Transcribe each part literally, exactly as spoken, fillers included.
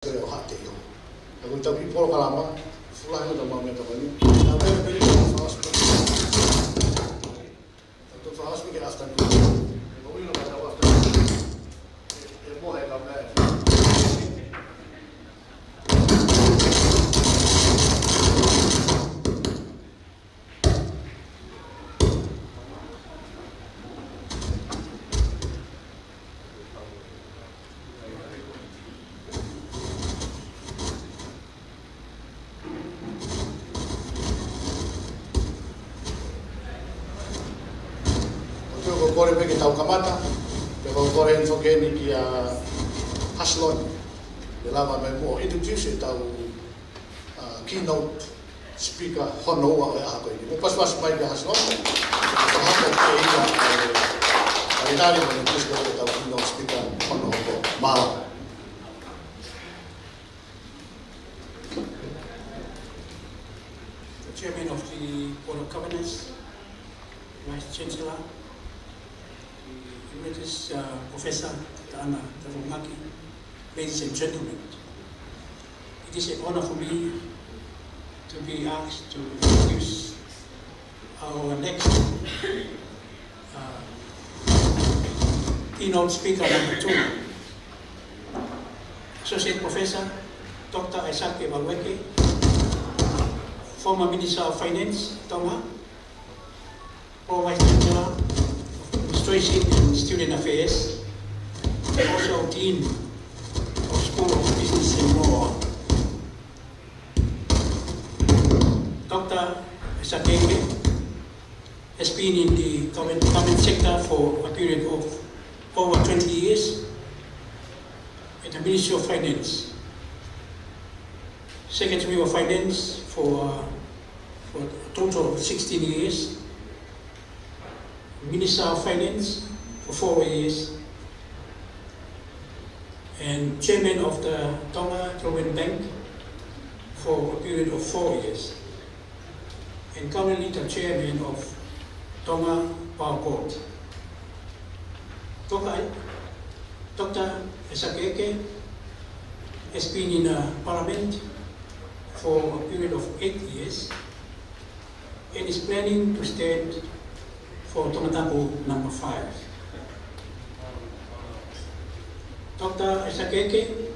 Ko e ʻohake io. Ka ko e tau ki polokalama, fula he tau mau mea tau ni. Tau mea peli ko e fast. Tau fast ke afternoon. Ko ui no ka tau afternoon. E mo he ka mea. ʻOku ou kole pē ke tau kamata, pea ʻoku ou kole heni foki heni kia Haslon, ke lava mai muʻa ʻo introduce e tau, uh, keynote speaker hono ua ʻo e ʻaho ko eni. Mou pasipasi mai kia Haslon. Fakahoko ʻe ia ʻa e, ʻa e tali mo e introduce ko e tau keynote speaker hono ua. Mālō. The Chairman of the Board of Governors, Vice Chancellor, the Emeritus, uh, Professor Taana Tavumaki, ladies and gentlemen, it is an honor for me to be asked to introduce our next, uh, keynote speaker number two, Associate Professor Doctor Aisake Malueke, former Minister of Finance, Tonga, Pro Vice Chancellor of Administration and Student Affairs, also Dean of School of Business and Law. Doctor Aisake has been in the government, government sector for a period of over twenty years at the Ministry of Finance. Secretary of Finance for, uh, for a total of sixteen years. Minister of Finance for four years, and Chairman of the Tonga Development Bank for a period of four years, and currently the Chairman of Tonga Power Board. Doctor, Doctor Aisake has been in, uh, Parliament for a period of eight years and is planning to stand for Tongatapu number five. Doctor Aisake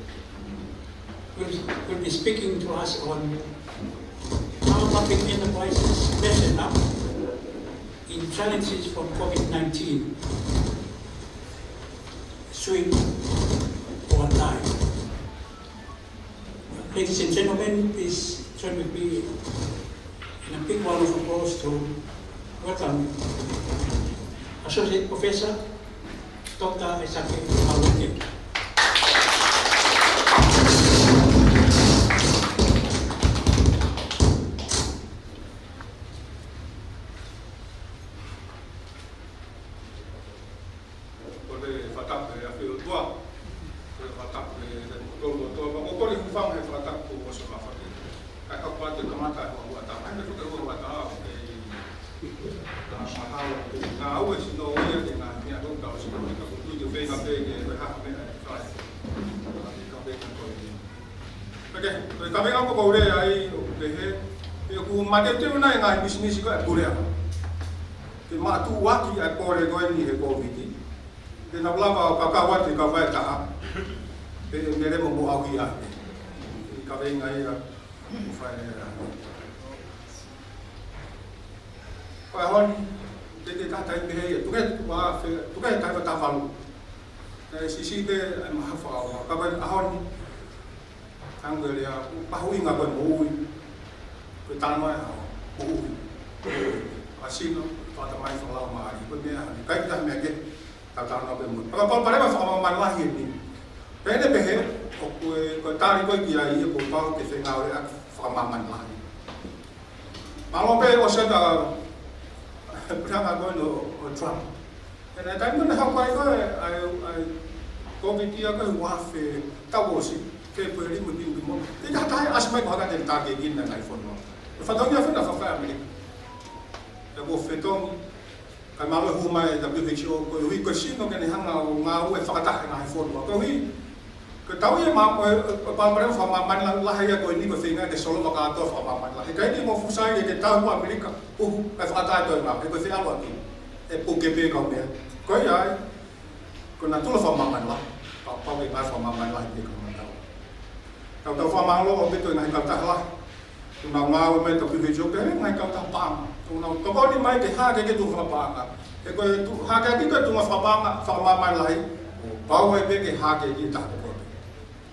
will, will be speaking to us on how public enterprises measure up in challenges from COVID nineteen, swim or die. Ladies and gentlemen, please join with me in a big round of applause to welcome Associate Professor Doctor Aisake Malueke. Ko e fakatapu ʻa e ʻAfio ʻOtua. Ko e fakatapu ʻa e ʻOtua, ʻOtua. Ko e kole hūfanga he fakatapu kuo ʻosi ʻo e fakatapu. Kae ʻoua te u kamata ʻi he ua ua taha. Hei, me fuka ua ua taha, ʻoku kei ngā mahalo, ngāue sino ia, ke ngā meʻa ʻoku tau sino, ka ko e tui ke feinga pē ke, ko e hā ha meʻa ʻe fai. Ka feinga ko e. Pea ko e kaveinga ʻoku ou lea ai, ʻoku pehē, ʻoku mateuteu nai e ngaahi pisinisi ko e puleʻanga ke makatuʻuaki ʻa e kole ko eni he Kōviti. Ke nau lava ʻo kakau atu ʻi he kaveinga ʻe taha. Pea ʻe lele mo moʻauhi ai. ʻI he kaveinga ia, ʻoku fai ai. Ko e ʻaho ni, te te tatai pehē ia, tuku ke, ua, fe, tuku ke tai fata falu. Naʻe siʻisiʻi pē ʻa e mahafu ʻa e ʻaho ni. Tangu e lea, ʻoku pahuʻinga ko e moʻui. Ko e talanoa ʻa e ʻaho, moʻui. Fakasino, fakatamai, fakalaumālie. Ko e meʻa, ʻikai ke ʻi ai ha meʻa kehe, tau talanoa pē moʻui. Fakapapau pale ma fakamāmani lahi eni. Pea ne pehē, ʻoku ou, ko e tali ko ē ki ai, ʻoku ou pau ke fengāueʻaki fakamāmani lahi. Mālō pē ʻosi ʻa e puleʻanga ko eni ʻo, ʻo Trump. He naʻe taimi naʻe hoko ai ko ē ʻa e, ʻa e Kōviti ia ko e ua afe, taʻu ʻosi, Fēpueli mo Tinu mo. Te ka tae ʻasi mai ko e hā ka te tākiekina e ngaahi fonua. Ko e fatongia fena fafai ʻAmelika. Pea ko e fetongi, kae mālō e hū mai e W H O, koeʻuhi ko e sino ke ne hanga ʻo ngāue fakataha e ngaahi fonua. Koeʻuhi, Ko e tau ia ma, ʻo e, ʻo e palopalema fakamāmani lahi ia ko eni ko e feinga ke solova kātoa fakamāmani lahi. He ʻikai ke mou fuʻu sai ia ke tau ʻa ʻAmelika, uhu, ʻe fakataha e toenga, he ko e feinga ʻaki e puke pē kau meʻa. Ko ia ai, ko e natula fakamāmani lahi, pau, pau ke ngāue fakamāmani lahi pē kau meʻa tau. Tau tau fakamālō ʻaupito e ngaahi kautaha lahi. ʻOku nau ngāue mai ʻa e W H O pea mo e ngaahi kautaha paʻanga. ʻOku nau tokoni mai ke hākeakiʻi e tuʻunga fakapaʻanga. He ko e tuʻu, hākeakiʻi e tuʻunga fakapaʻanga, fakamāmani lahi, ʻoku pau ai pē ke hākeakiʻi e taha kotoa pē.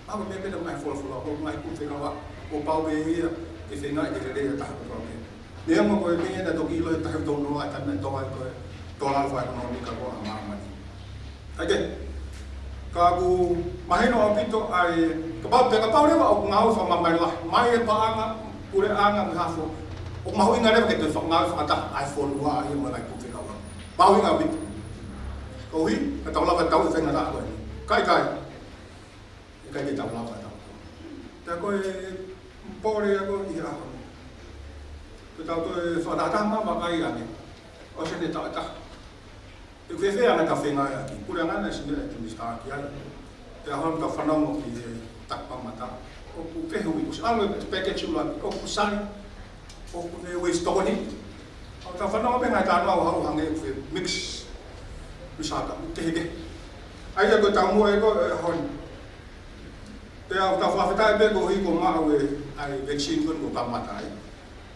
Pau pē pē ʻa e ngaahi folofola, ko e ngaahi kupu fekava, ʻoku pau pē ia ke feinga ke lelei e taha kotoa pē. Neongo ko e meʻa naʻe toki ʻilo ʻe he Taʻehāmai Taunoa ʻa e taimi naʻe tō ai ko e tō lalo fakaʻekonōmika ko ē ʻa māmani. ʻAi ke, ka ʻoku mahino ʻaupito ai, kapau, pea kapau leva ʻoku ngāue fakamāmani lahi, mai e paʻanga, puleʻanga mo e hā fua, ʻoku mahuʻinga leva ke toe fakangāue fakataha ʻa e fonua ia mo e ngaahi kupu fekava. Mahuʻinga ʻaupito. Koeʻuhi, ka tau lava tau e faingataʻa ko eni. Kai, kai. ʻIkai ke tau lava tau. Pea ko e pole ia ko ē ʻi he ʻaho ni. Ko e tau toe fakataha mai vakai ange. ʻOsi eni e taʻu ʻe taha. ʻE fēfē ʻa e ngaahi feinga ia ki. Puleʻanga naʻe sio mai e Minisitā ki ai. Pea holo tau fanongo ki he taki pamata. ʻOku fehuʻi, ʻosi ʻalu e package ʻuluaki, ʻoku sai. ʻOku ne waste tokoni. ʻOku tau fanongo pē ngaahi talanoa ʻo hangē ʻoku mix. Misata, kehekehe. ʻA ia ko e taumuʻa ē ko e ʻaho ni. Pea ʻoku tau fakafetaʻi pē koeʻuhi ko e maʻu e, ʻa e vaccine ko eni kuo kamata ai.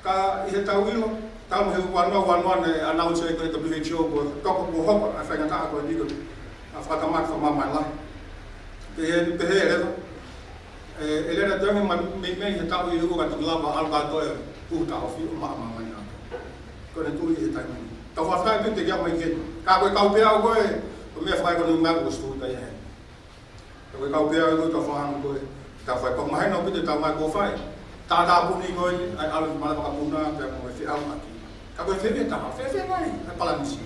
Ka ʻi heʻetau ʻilo, talu mei he ua noa ua noa naʻe announce ai ko e W H O ko e toko kuo hoko ʻa e faingataʻa ko eni ko e, ʻa e fakatamaki fakamāmani lahi. Pehē, pehē leva. ʻE, ʻe lele atu ange mei, mei, mei he taʻu ʻe ua ka toki lava ʻalu kātoa e puhu taʻofi ʻo maʻu māmani ʻaupito. Ko ʻene tui he taimi ni. Tau fakafetaʻi pē teʻeki ai mai ke. Ka ko e kau pē au ko e, ko e meʻa fakaʻekonōmika ʻoku sūta ia he. Ka ko e kau pē au ko e tau fānau ko e, tau fai, pea mahino ʻaupito ʻetau ngāue kuo fai. Tātāpuni ko eni, ʻa e ʻalu ki malanga vakapuna, pea mo e feʻauaki. Ka ko e fēfē taha, fēfē mai, ʻa e palanisi.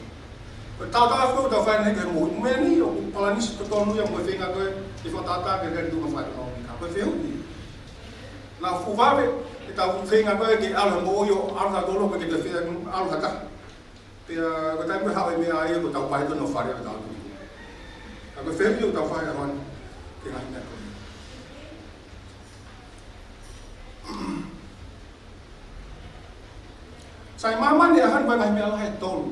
Ko e tautau ko ē ʻoku tau fai ʻanenai ke mou, meʻa ni ʻoku palanisi totonu ia mo e feinga ko ē, ke fakatātā ke lele e tuʻunga fakaʻekonōmika. Ko e fehuʻi. Naʻa fuʻu vave, ʻetau feinga ko ē ke ʻalu he moʻui ʻo ʻalu ha tolo ko ē ke te fea ʻalu ha taha. Pea ko e taimi ko ē haʻu e meʻa ia ko ʻetau pae tonu fale ʻo tau tui. Ka ko e fehuʻi ʻoku tau fai he ʻaho ni, ki he ngaahi meʻa ko eni. Sai māmani ʻa e ʻaho ni ko e ngaahi meʻa lahi ʻe tolu.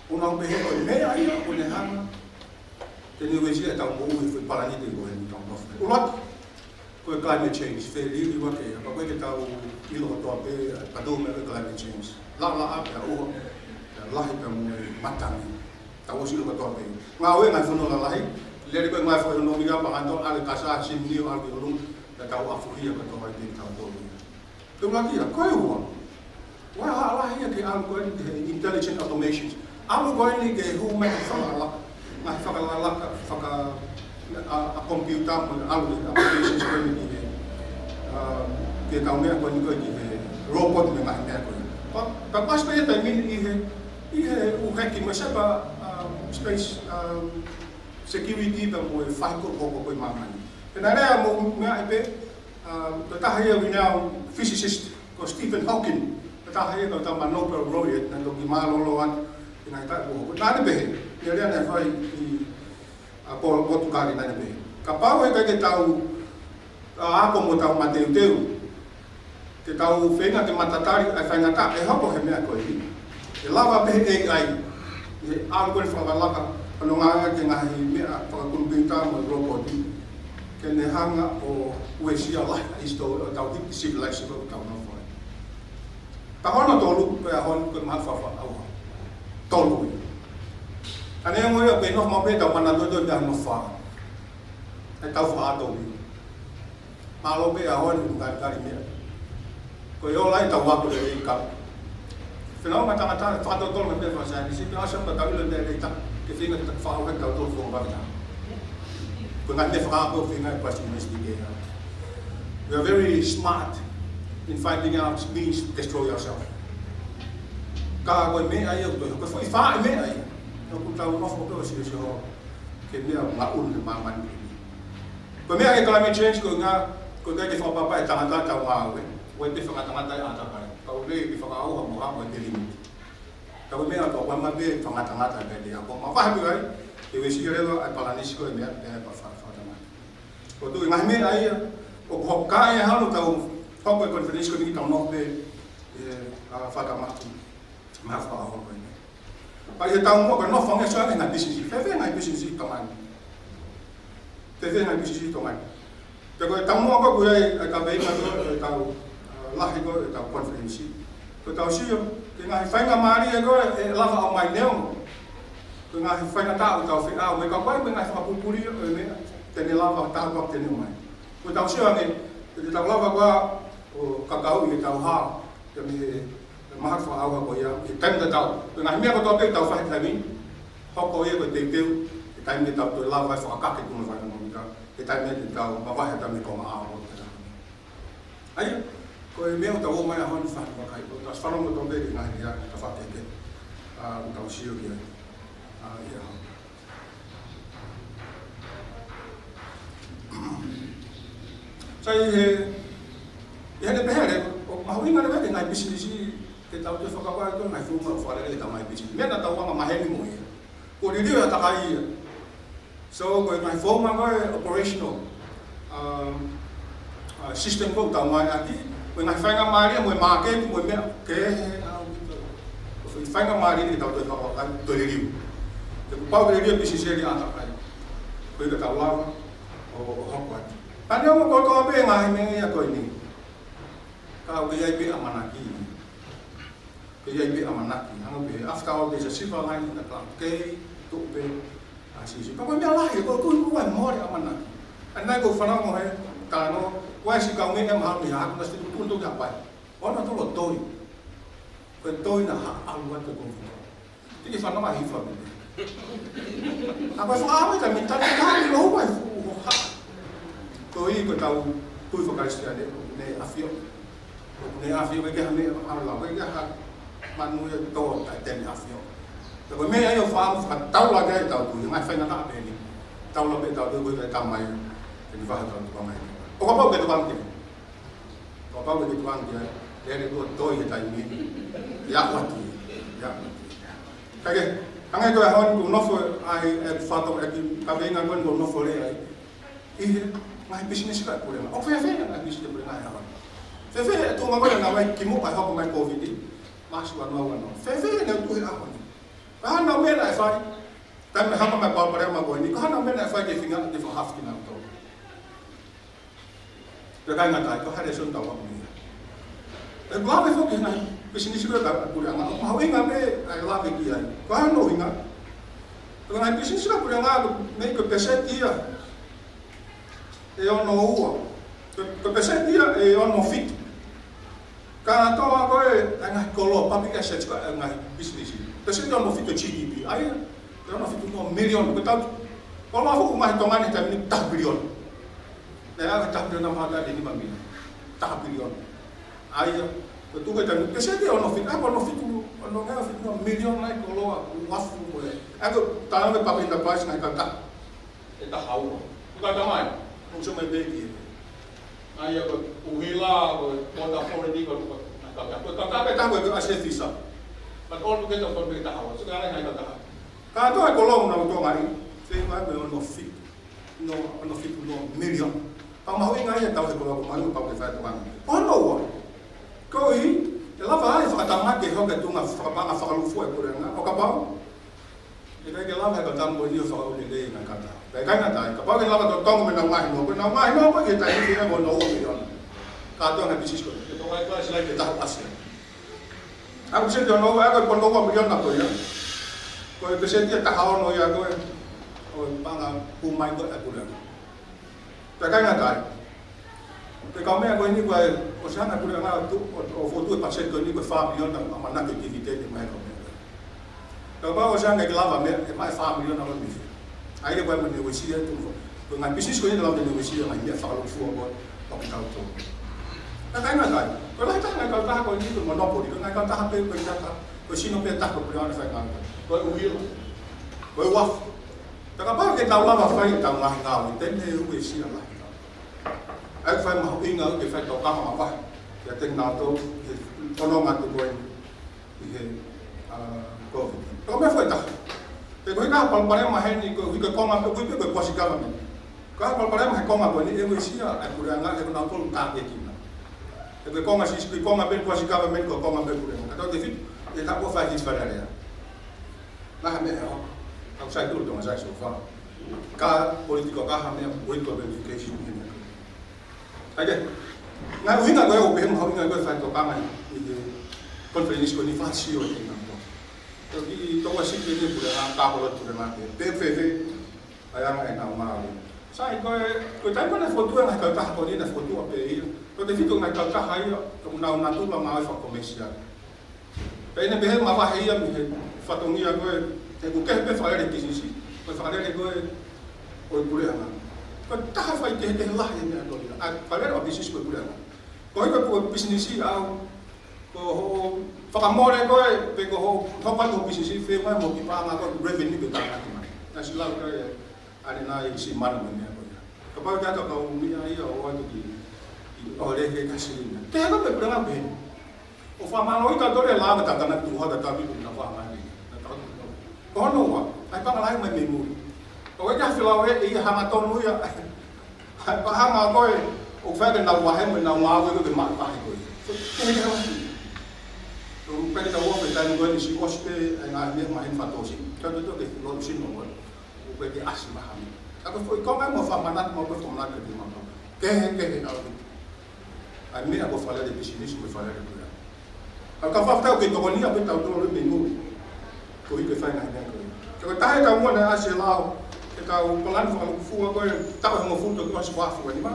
ʻOku nau pehē ko e meʻa ia, ʻoku ne hanga ke ne uesia ʻetau moʻui he foʻi palanite ko eni ʻoku tau nofo ai. ʻUluaki, ko e climate change, feliuliuaki, pea ko e ke tau ʻilo kotoa pē, ʻa e patu meʻa ko e climate change. Laʻalaʻā pea uho, pea lahi pea mo e matangi. Tau ʻosi ʻilo kotoa pē. Ngāue ngaahi fonua lalahi, lele ko e ngaahi fonua mika pahanto, ʻalu e kasa, sini ʻo ʻalu ki ʻolunga, pea tau ʻafuhia kotoa ai pē kitautolu ia. Pea ʻuluaki ia, ko e ua. Ua hala ia ke ʻalu ko eni ki he intelligent automations. ʻAlu ko eni ke hū mai e fakalaka, ngaahi fakalaka, faka, ʻa, ʻa computer mo e ʻalu e applications ko eni ki he, ʻa, ki he tau meʻa ko eni ko ē ki he robot mo e ngaahi meʻa ko ē. Pea, pea ʻosi pē ia taimi ni ʻi he, ʻi he ʻū hacking mo e cyber, ʻa, space, ʻa, security pea mo e faʻahinga ko ē ʻi māmani. Pea naʻe lea mo e meʻa ʻi pē, ʻa, ko e taha ia renowned physicist ko Stephen Hawking, ko e taha ia kau tama Nobel laureate, naʻe toki mālōlō atu ʻi he ngaahi taʻu kuo hoko. Naʻa ne pehē, ʻi he lea naʻe fai ʻi, ʻa, Pō-, Pōtukali naʻa ne pehē. Kapau ʻe ʻikai ke tau, ʻa, ako mo tau mateuteu, ke tau feinga ke matatali ʻa e faingataʻa ʻe hoko he meʻa ko eni. ʻE lava pē he A I, ʻe ʻalu ko eni fakalaka, ʻa hono ngāue ki he ngaahi meʻa fakakompiuta mo e robot, ke ne hanga ʻo uesia lahi ʻa e hisitōlia ʻo ʻetau hiki civilization ʻoku tau nofo ai. Pea ko hono tolu, ko e ʻaho ni ko e maha fafa ʻauha. Tolu ia. ʻA ia ʻoku ʻikai ke nofo maʻu pē ʻetau manatuʻi ʻetau nofo. ʻEtau faʻa tolu. Mālō pē ʻaho ni ʻoku kali meʻa. Ko e ola ʻetau ako lelei ka. Fenau ma tangata, fakatotolo mo e meʻa fakasaienisi, pea ʻosi pē tau ʻilo e meʻa lelei ta, ke feinga ke ta faʻa ʻauha kitautolu foʻi vaka. Ko e ngaahi meʻa fakaako feinga e pasi mesti ke ia. We are very smart in finding out means to destroy ourselves. Ka ko e meʻa ia ʻoku, ko e foʻi faʻa meʻa ia. ʻOku tau nofo pē ʻo sio sio ke meʻa ngaʻunu he māmani. Ko e meʻa ki he climate change, ko e ʻuhinga, ko e ʻikai ke fakapapauʻi ʻe he tangata ʻetau ngāue. ʻOku ʻi ai pē fakangatangata ʻi ʻātakai. Ka ʻoku ʻikai ke fakaʻauha mo ha mo e te limit. Ka ko e meʻa ʻoku ʻomai pē fakangatangata pē te ako. Mavahe pē ai, ke uesia leva ʻa e palanisi ko e meʻa, pea ʻe pa fa-, fakatamata. Ko e tuʻu ʻi he ngaahi meʻa ia ʻoku hoko ai e hano tau hoko e konifelenisi ko eni, tau nofo pē ʻi he, ʻa, fakatamaki maʻa e fakaʻaho ko eni. Pea ʻi he taumuʻa ko e nofo ange ʻo sio ange ngaahi pisinisi. Fēfē ngaahi pisinisi ʻi Tonga ni? Fēfē ngaahi pisinisi ʻi Tonga ni? Pea ko e taumuʻa ko ē ʻoku ʻi ai e kaveinga ko ē ʻetau, ʻa, lahi ko ē ʻetau konifelenisi, ko ʻetau sio ki he ngaahi faingamālie ko ē ʻe lava ʻo ʻomai neongo ko e ngaahi faingataʻa ʻoku tau feʻao mo e kakai, mo e ngaahi fakapupuli ʻo e meʻa te ne lava ʻo tāpuaki te ne ʻomai. Ko ʻetau sio ange, ʻe tau lava koā ʻo kakauʻi ʻetau hā ia mei he, he mahaki fakaʻauha ko ia ʻi he taimi tatau. Ko e ngaahi meʻa kotoa pē ʻoku tau fai he taimi ni, hoko ia ko e teuteu ki he taimi te tau toe lava ai ʻo fakakake e tuʻunga fakaʻekonōmika, ki he taimi te tau mavahe atu mei he konga ʻao ʻo e ʻaho ni. ʻA ia, ko e meʻa ʻoku tau ō mai ai he ʻaho ni ʻo fai e vakai, ʻoku tau fanongo kotoa pē ki he ngaahi lea tafaʻaki kehekehe, ʻa, ʻoku tau sio ki ai, ʻa, ʻi he ʻaho ni. Sai, ʻi he, ʻi heʻene pehē leva, ʻoku mahuʻinga leva ki he ngaahi pisinisi ke tau toe fakavaʻe atu e ngaahi founga ʻoku fakalele ʻetau ngaahi pisinisi. Meʻa naʻa tau anga maheni mo ia, kuo liliu e ʻātakai ia. So, ko e ngaahi founga ko ē operational, ʻa, ʻa, system ko ē ʻoku tau ngāueʻaki, ko e ngaahi faingamālie mo e māketi mo e meʻa kehe, ʻa, ko e faingamālie ke tau toe fakavaʻe, toe liliu. He kuo pau ke liliu e pisinisi ʻa e ʻātakai koeʻuhi ke tau lava ʻo, ʻo hoko atu. Ka neongo kotoa pē ngaahi meʻa ia ko eni, ka ʻoku ʻi ai pē ʻamanaki. Ke ʻi ai pē ʻamanaki, hangē pē, after all, there's a silver lining in the cloud. Kei tuʻu pē ʻa Sīsū. Ka ko e meʻa lahi, ko e, ko e, ko e mole ʻamanaki. ʻA ia naʻe ʻikai ke u fanongo he talanoa, ko e siʻi kau meʻa mahalo pē ʻe haʻaku na situ tuʻu tuʻu ki Haʻapai. ʻO na tolo toi. Ko e toi naʻe haʻu atu ko e fuka. Tiki fanongo ʻa e hifo pē. ʻA ko e fakaʻamu ʻi he taimi tatau ni ʻo ʻoua ʻe fuʻu hoha. Ko ia ko ʻetau tui faka-Kalisitiane, ʻoku ne ʻafio. ʻOku ne ʻafio, ʻikai ke ha meʻa ʻa e lau, ʻikai ke ha manu ia ʻe tō ʻi he taimi ʻafio. Pea ko e meʻa ia ʻoku fakaʻamu fakataula ki ai ʻetau tui, ngaahi faingataʻa pē eni. Taula pē ʻetau tui ko e taimi ʻe vahe ʻetau tuʻunga mai. ʻO kapau ʻoku ke tukuange ki ai. ʻO kapau ʻoku ke tukuange ki ai, lele tuʻo toi he taimi ni. ʻIa ʻoatu. ʻIa ʻoatu. Kae kehe, hangē ko e ʻaho ni ʻoku nofo ai e fato e kiʻi kaveinga ko eni ʻoku nofo leva ai ʻi he ngaahi pisinisi ʻa e puleʻanga. ʻOku fēfē ngaahi pisinisi ʻa e puleʻanga he ʻaho ni? Fēfē e tuʻunga ko ē naʻe ʻi ai kimuʻa ʻi he hoko mai e Kōviti, Maʻasi ua noa ua noa? Fēfē ʻenau tuʻu he ʻaho ni? Ko e hā ʻenau meʻa naʻe fai? Taimi naʻe hoko mai e palopalema ko eni, ko e hā ʻenau meʻa naʻe fai ke feinga ke fakahaofi kinautolu? Pea ʻikai ngata ai, ko e hā e lēsoni ʻoku tau ako mei ai? ʻE lave foki ki he ngaahi pisinisi ko ē ʻa e puleʻanga, ʻoku mahuʻinga pē ʻa e lave ki ai. Ko e hā hono ʻuhinga? Ko e ngaahi pisinisi ʻa e puleʻanga, ko e meʻa ko e peseti ia ʻe ono ua. Ko e, ko e peseti ia ʻe ono fitu. Kātoa ko ē ʻa e ngaahi koloa, public assets ko ē ʻa e ngaahi pisinisi, peseti ʻe ono fitu ʻo e G D P. ʻA ia, ʻe ono fitu noa miliona. Ko ʻetau koloa foki ʻoku ngaohi ʻi Tonga ni he taimi ni taha piliona. Naʻe aʻu ki he taha piliona mā taha nima miliona. Taha piliona. ʻA ia, ko e tuʻu ko ē taimi ni, peseti ʻe ono fitu, ʻa ia ko e ono fitu, ono ngeau fitu noa miliona ʻa e koloa, uafu ko ē. ʻA ia ko e talanoa ki he public enterprise ngaahi kautaha ʻe taha ua. Ko e kautaha mai, ʻoku sio mai pē ki he, ʻa ia ko e ʻuhila, ko e Port Authority, ko e, ko e, ko e kautaha pē taha ko ē ko e ʻAsia Visa. But all together ko e pē taha ua. So, ko e ngaahi kautaha. Kātoa e koloa ʻoku nau tokangaʻi, fēfē ʻe ono fitu noa, ono fitu noa miliona. Pea mahuʻinga ia ʻetau he koloa ko ē ʻoku mau pau ke fai atu ʻa e. Ko hono ua, koeʻuhi ke lava ai e fakatamaki ke hoko e tuʻunga fakapaʻanga fakalūkufua e puleʻanga, ʻo kapau ʻe ʻikai ke lava ʻe he kautaha ko eni ʻo fakaʻuli lelei e ngaahi kautaha. Pea ʻikai ngata ai, kapau ʻe lava ʻo totongi mo ʻenau ngaahi hingoa, ko ʻenau ngaahi hingoa ko ē ʻi he taimi ni ʻe ono ua miliona. Kātoa e ngaahi pisinisi ko ē ʻi Tonga, ʻi Nuʻu Sila, ʻe taha ʻo ʻAsia. ʻA ia ko e peseti ʻe ono ua, ʻa ia ko e ono ua miliona ko ia, ko e peseti ʻe taha ono ia ko ē ʻo e paʻanga hū mai ko ē ʻa e puleʻanga. Pea ʻikai ngata ai, ko e kau meʻa ko eni ko e, ʻosi hanga e puleʻanga ʻo tu-, ʻo, ʻo fokotuʻu e paseti ko eni ko e fā miliona ʻamanaki dividend ʻe maʻu ʻe he kau meʻa. Kapau ʻosi hanga ke lava e meʻa, ʻe maʻu e fā miliona ko eni. ʻA ia ko e meʻa naʻe uesia atu. Ko e ngaahi pisinisi ko eni naʻe lava naʻe uesia, ngaahi meʻa fakalūkufua ko ē ʻo kitautolu. Pea ʻikai ngata ai, ko e lahi taha e ngaahi kautaha ko eni ko e monopoly, ko e ngaahi kautaha pē ko e taha, ko e sino pē taha ko e puleʻanga naʻe fai e ngāue. Ko e ʻuhila, ko e uafu. Pea kapau ʻe ʻikai ke tau lava ʻo fai ʻetau ngaahi ngāue, te ne uesia lahi. ʻA ia ʻoku fai mahuʻinga ʻoku ke fai tokanga mavahe kiate kinautolu he fononga atu ko eni ʻi he, ʻa, Kōviti. Ko e meʻa foʻi taha. He ko e hā e palopalema heni, koeʻuhi ko e konga pē, koeʻuhi pē ko e Kuasi Government. Ka palopalema he konga ko eni ʻe uesia ʻa e puleʻanga he ko e nau kolu tākekina. He ko e konga sisi, ko e konga pē kuo ʻasi government ko e konga pē puleʻanga. Ka tau tefito, ʻe taʻu ko fai his fale alea. Naʻa ha meʻa ʻe hoko. Au sai tulu Tonga sai so far. Ka political ka ha meʻa, political verification he meʻa. Aike. Naʻe ʻuhinga ko e ʻo pehē mo ha ʻuhinga ko e fai tokanga ʻi he conference ko eni fasi ʻo e nau. Toki tau ʻasi pē ni puleʻanga ka kolo puleʻanga pē. Pē fēfē. ʻA e anga ʻenau ngāue. Sai, ko e, ko e taimi ko ē naʻe fokotuʻu e ngaahi kautaha ko eni naʻe fokotuʻu pē ia. Ko e tefito ngaahi kautaha ia, ʻoku nau natula ngāue fakakomēsiale. Pea ʻi heʻene pehē mavahe ia mei he fatongia ko ē, he ʻoku kehe pē fakalele pisinisi, ko e fakalele ko ē ʻo e puleʻanga. Ko e taha faikehekehe lahi e meʻa ko ia, ʻa e fakalele ʻo pisinisi ko e puleʻanga. Ko e ko e pisinisi ʻaʻau, ko hoʻo fakamole ko ē, pe ko hoʻo, hoʻo patu hoʻo pisinisi, feʻunga mo e kiʻi paʻanga ko e revenue ke tānaki mai. Naʻe ʻosi lau ko ē, ʻa ʻene nai si mana mo e meʻa ko ia. Kapau te ata kau meʻa ia ʻo atu ki, ki ʻo leke ka silina. Te heka pe puleʻanga pē. ʻO fakamālō ʻi ka tole la ka tānaki tuha ka tāpī ko na fakamālō. Na tānaki tuha. Ko hono ua, ʻai panga lai mai mei mui. ʻO e ka filau ē, ʻe ia hangatonu ia. ʻAi paʻanga ko ē, ʻoku fai ke nau vahe mo nau ngāue ko e maʻu tahi ko ē. So, ke he ke hawasi. ʻO peke tau ua pe taimi ko eni si ʻosi pē, ʻai ngā meʻa mahi fatosi. Ka tō tō ke lo sino ko ē. ʻO peke ʻasi maha mi. Ka ko e foʻi konga mo fakamanatu mo ko e fakamanatu ke te mako. Ke he, ke he au. ʻA e meʻa ko e fakalele pisinisi mo e fakalele puleʻanga. ʻA ka fakatau ke tokoni ia pē tau tolo mei mui. Ko e ke fai ngaahi meʻa ko ē. Ke ko e taha e taumuʻa naʻe ʻasi e lao, ke tau palani fakalukufua ko e taʻu ʻe hongofulu toki ʻosi ua afe ua nima.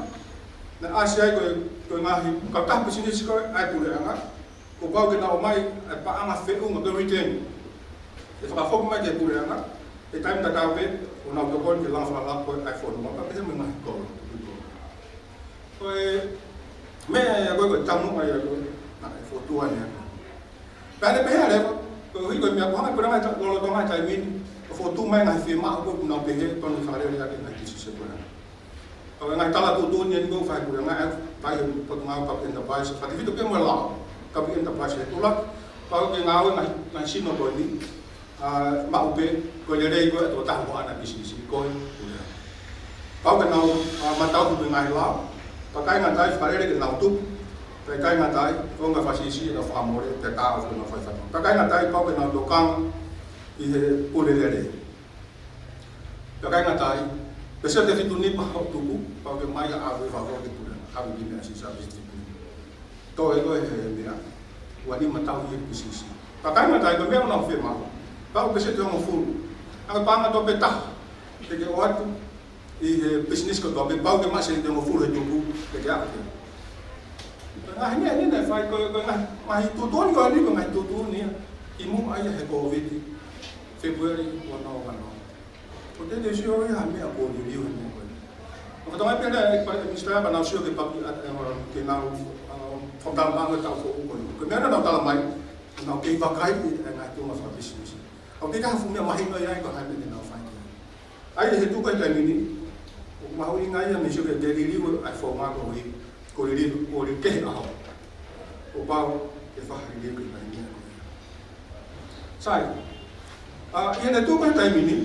Naʻe ʻasi ai ko e, ko e ngaahi, kautaha pisinisi ko ē ʻa e puleʻanga. Kuo pau ke nau ʻomai ʻa e paʻanga feʻunga ko e return. ʻE fakafoki mai ki he puleʻanga, he taimi tatau pē, ʻo nau tokoni ke langa fakalaka ko ē ʻa e fonua, ka pehē mo e ngaahi kolo. Ko e meʻa ia ko ē, ko e taumuʻa ia ko ē, naʻe fokotuʻu ai ia ko ē. Pea ne pehē leva, koeʻuhi ko e meʻa ko e hanga ʻe he puleʻanga ʻi he lolotonga e taimi ni, ʻo fokotuʻu mai ngaahi fiemaʻu ko ē ʻoku nau pehē, tonu fakalele ake ngaahi pisinisi ʻa e puleʻanga. Ko e ngaahi tala tuʻutuʻuni eni ko e fai puleʻanga, ʻe fai he Potungāue Public Enterprise, fakatefito pē mo e lao, Public Enterprise he tula, pau ke ngāue ngaahi, ngaahi sino ko eni, ʻa, maʻu pē, ko e lelei ko ē ʻa e tokotaha ʻoku ʻi ai ʻana pisinisi, ko e puleʻanga. Pau ke nau, ʻa, matau ki he ngaahi lao, pea ʻikai ngata ai fakalele ke nau tupu, pea ʻikai ngata ai, ko e ngaahi fakasilesile ke nau fakamole, pea tā ʻo ke nau fai fatu. Pea ʻikai ngata ai, pau ke nau tokanga, ʻi he pule lelei. Pea ʻikai ngata ai, pea sio te fitu ni pea hoʻo tuku, pau ke mai ʻa ʻave fafo ke pule, ʻave ki meʻa si service te pule. Tō e ko e he meʻa, ua ni matau ʻi he pisinisi. Pea ʻikai ngata ai, ko e meʻa ʻoku nau fiemaʻu. Pau ke sio te hongofulu. ʻA e paʻanga tō pē taha, te ke ʻoatu, ʻi he pisinisi kotoa pē pau ke maʻu sēniti ʻe hongofulu he tuku, te ke ʻave. Ko e ngaahi meʻa ni naʻe fai ko e, ko e ngaahi, ngaahi tuʻutuʻuni ko eni, ko e ngaahi tuʻutuʻuni ia. Kimuʻa ia he Kōviti, Fēpueli ua noa ua noa. Ko e te te sio ia ha meʻa kuo liliu he meʻa ko ē. Ko e tamaiki pē naʻe, ʻe, ʻe Minisitā pea nau sio ke papi, ʻa, ʻe, ke nau, ʻa, fakamatala mai ko e taʻu foʻou ko ē. Ko e meʻa naʻa nau tala mai, nau kei vakai ʻi he ngaahi tuʻunga fakapisinisi. ʻOku ʻikai ha fuʻu meʻa mahino ia ʻi he ko e hā e meʻa te nau fai. ʻA ia he tuʻu ko ē he taimi ni, ʻoku mahuʻinga ia mei he sio ke te liliu ʻa e founga ko ē, ko e liliu, ko e liliu kehe ʻaho. Kuo pau ke fakaliliu ke fai meʻa ko ē. Sai, ʻa, ʻi heʻene tuʻu ko ē he taimi ni,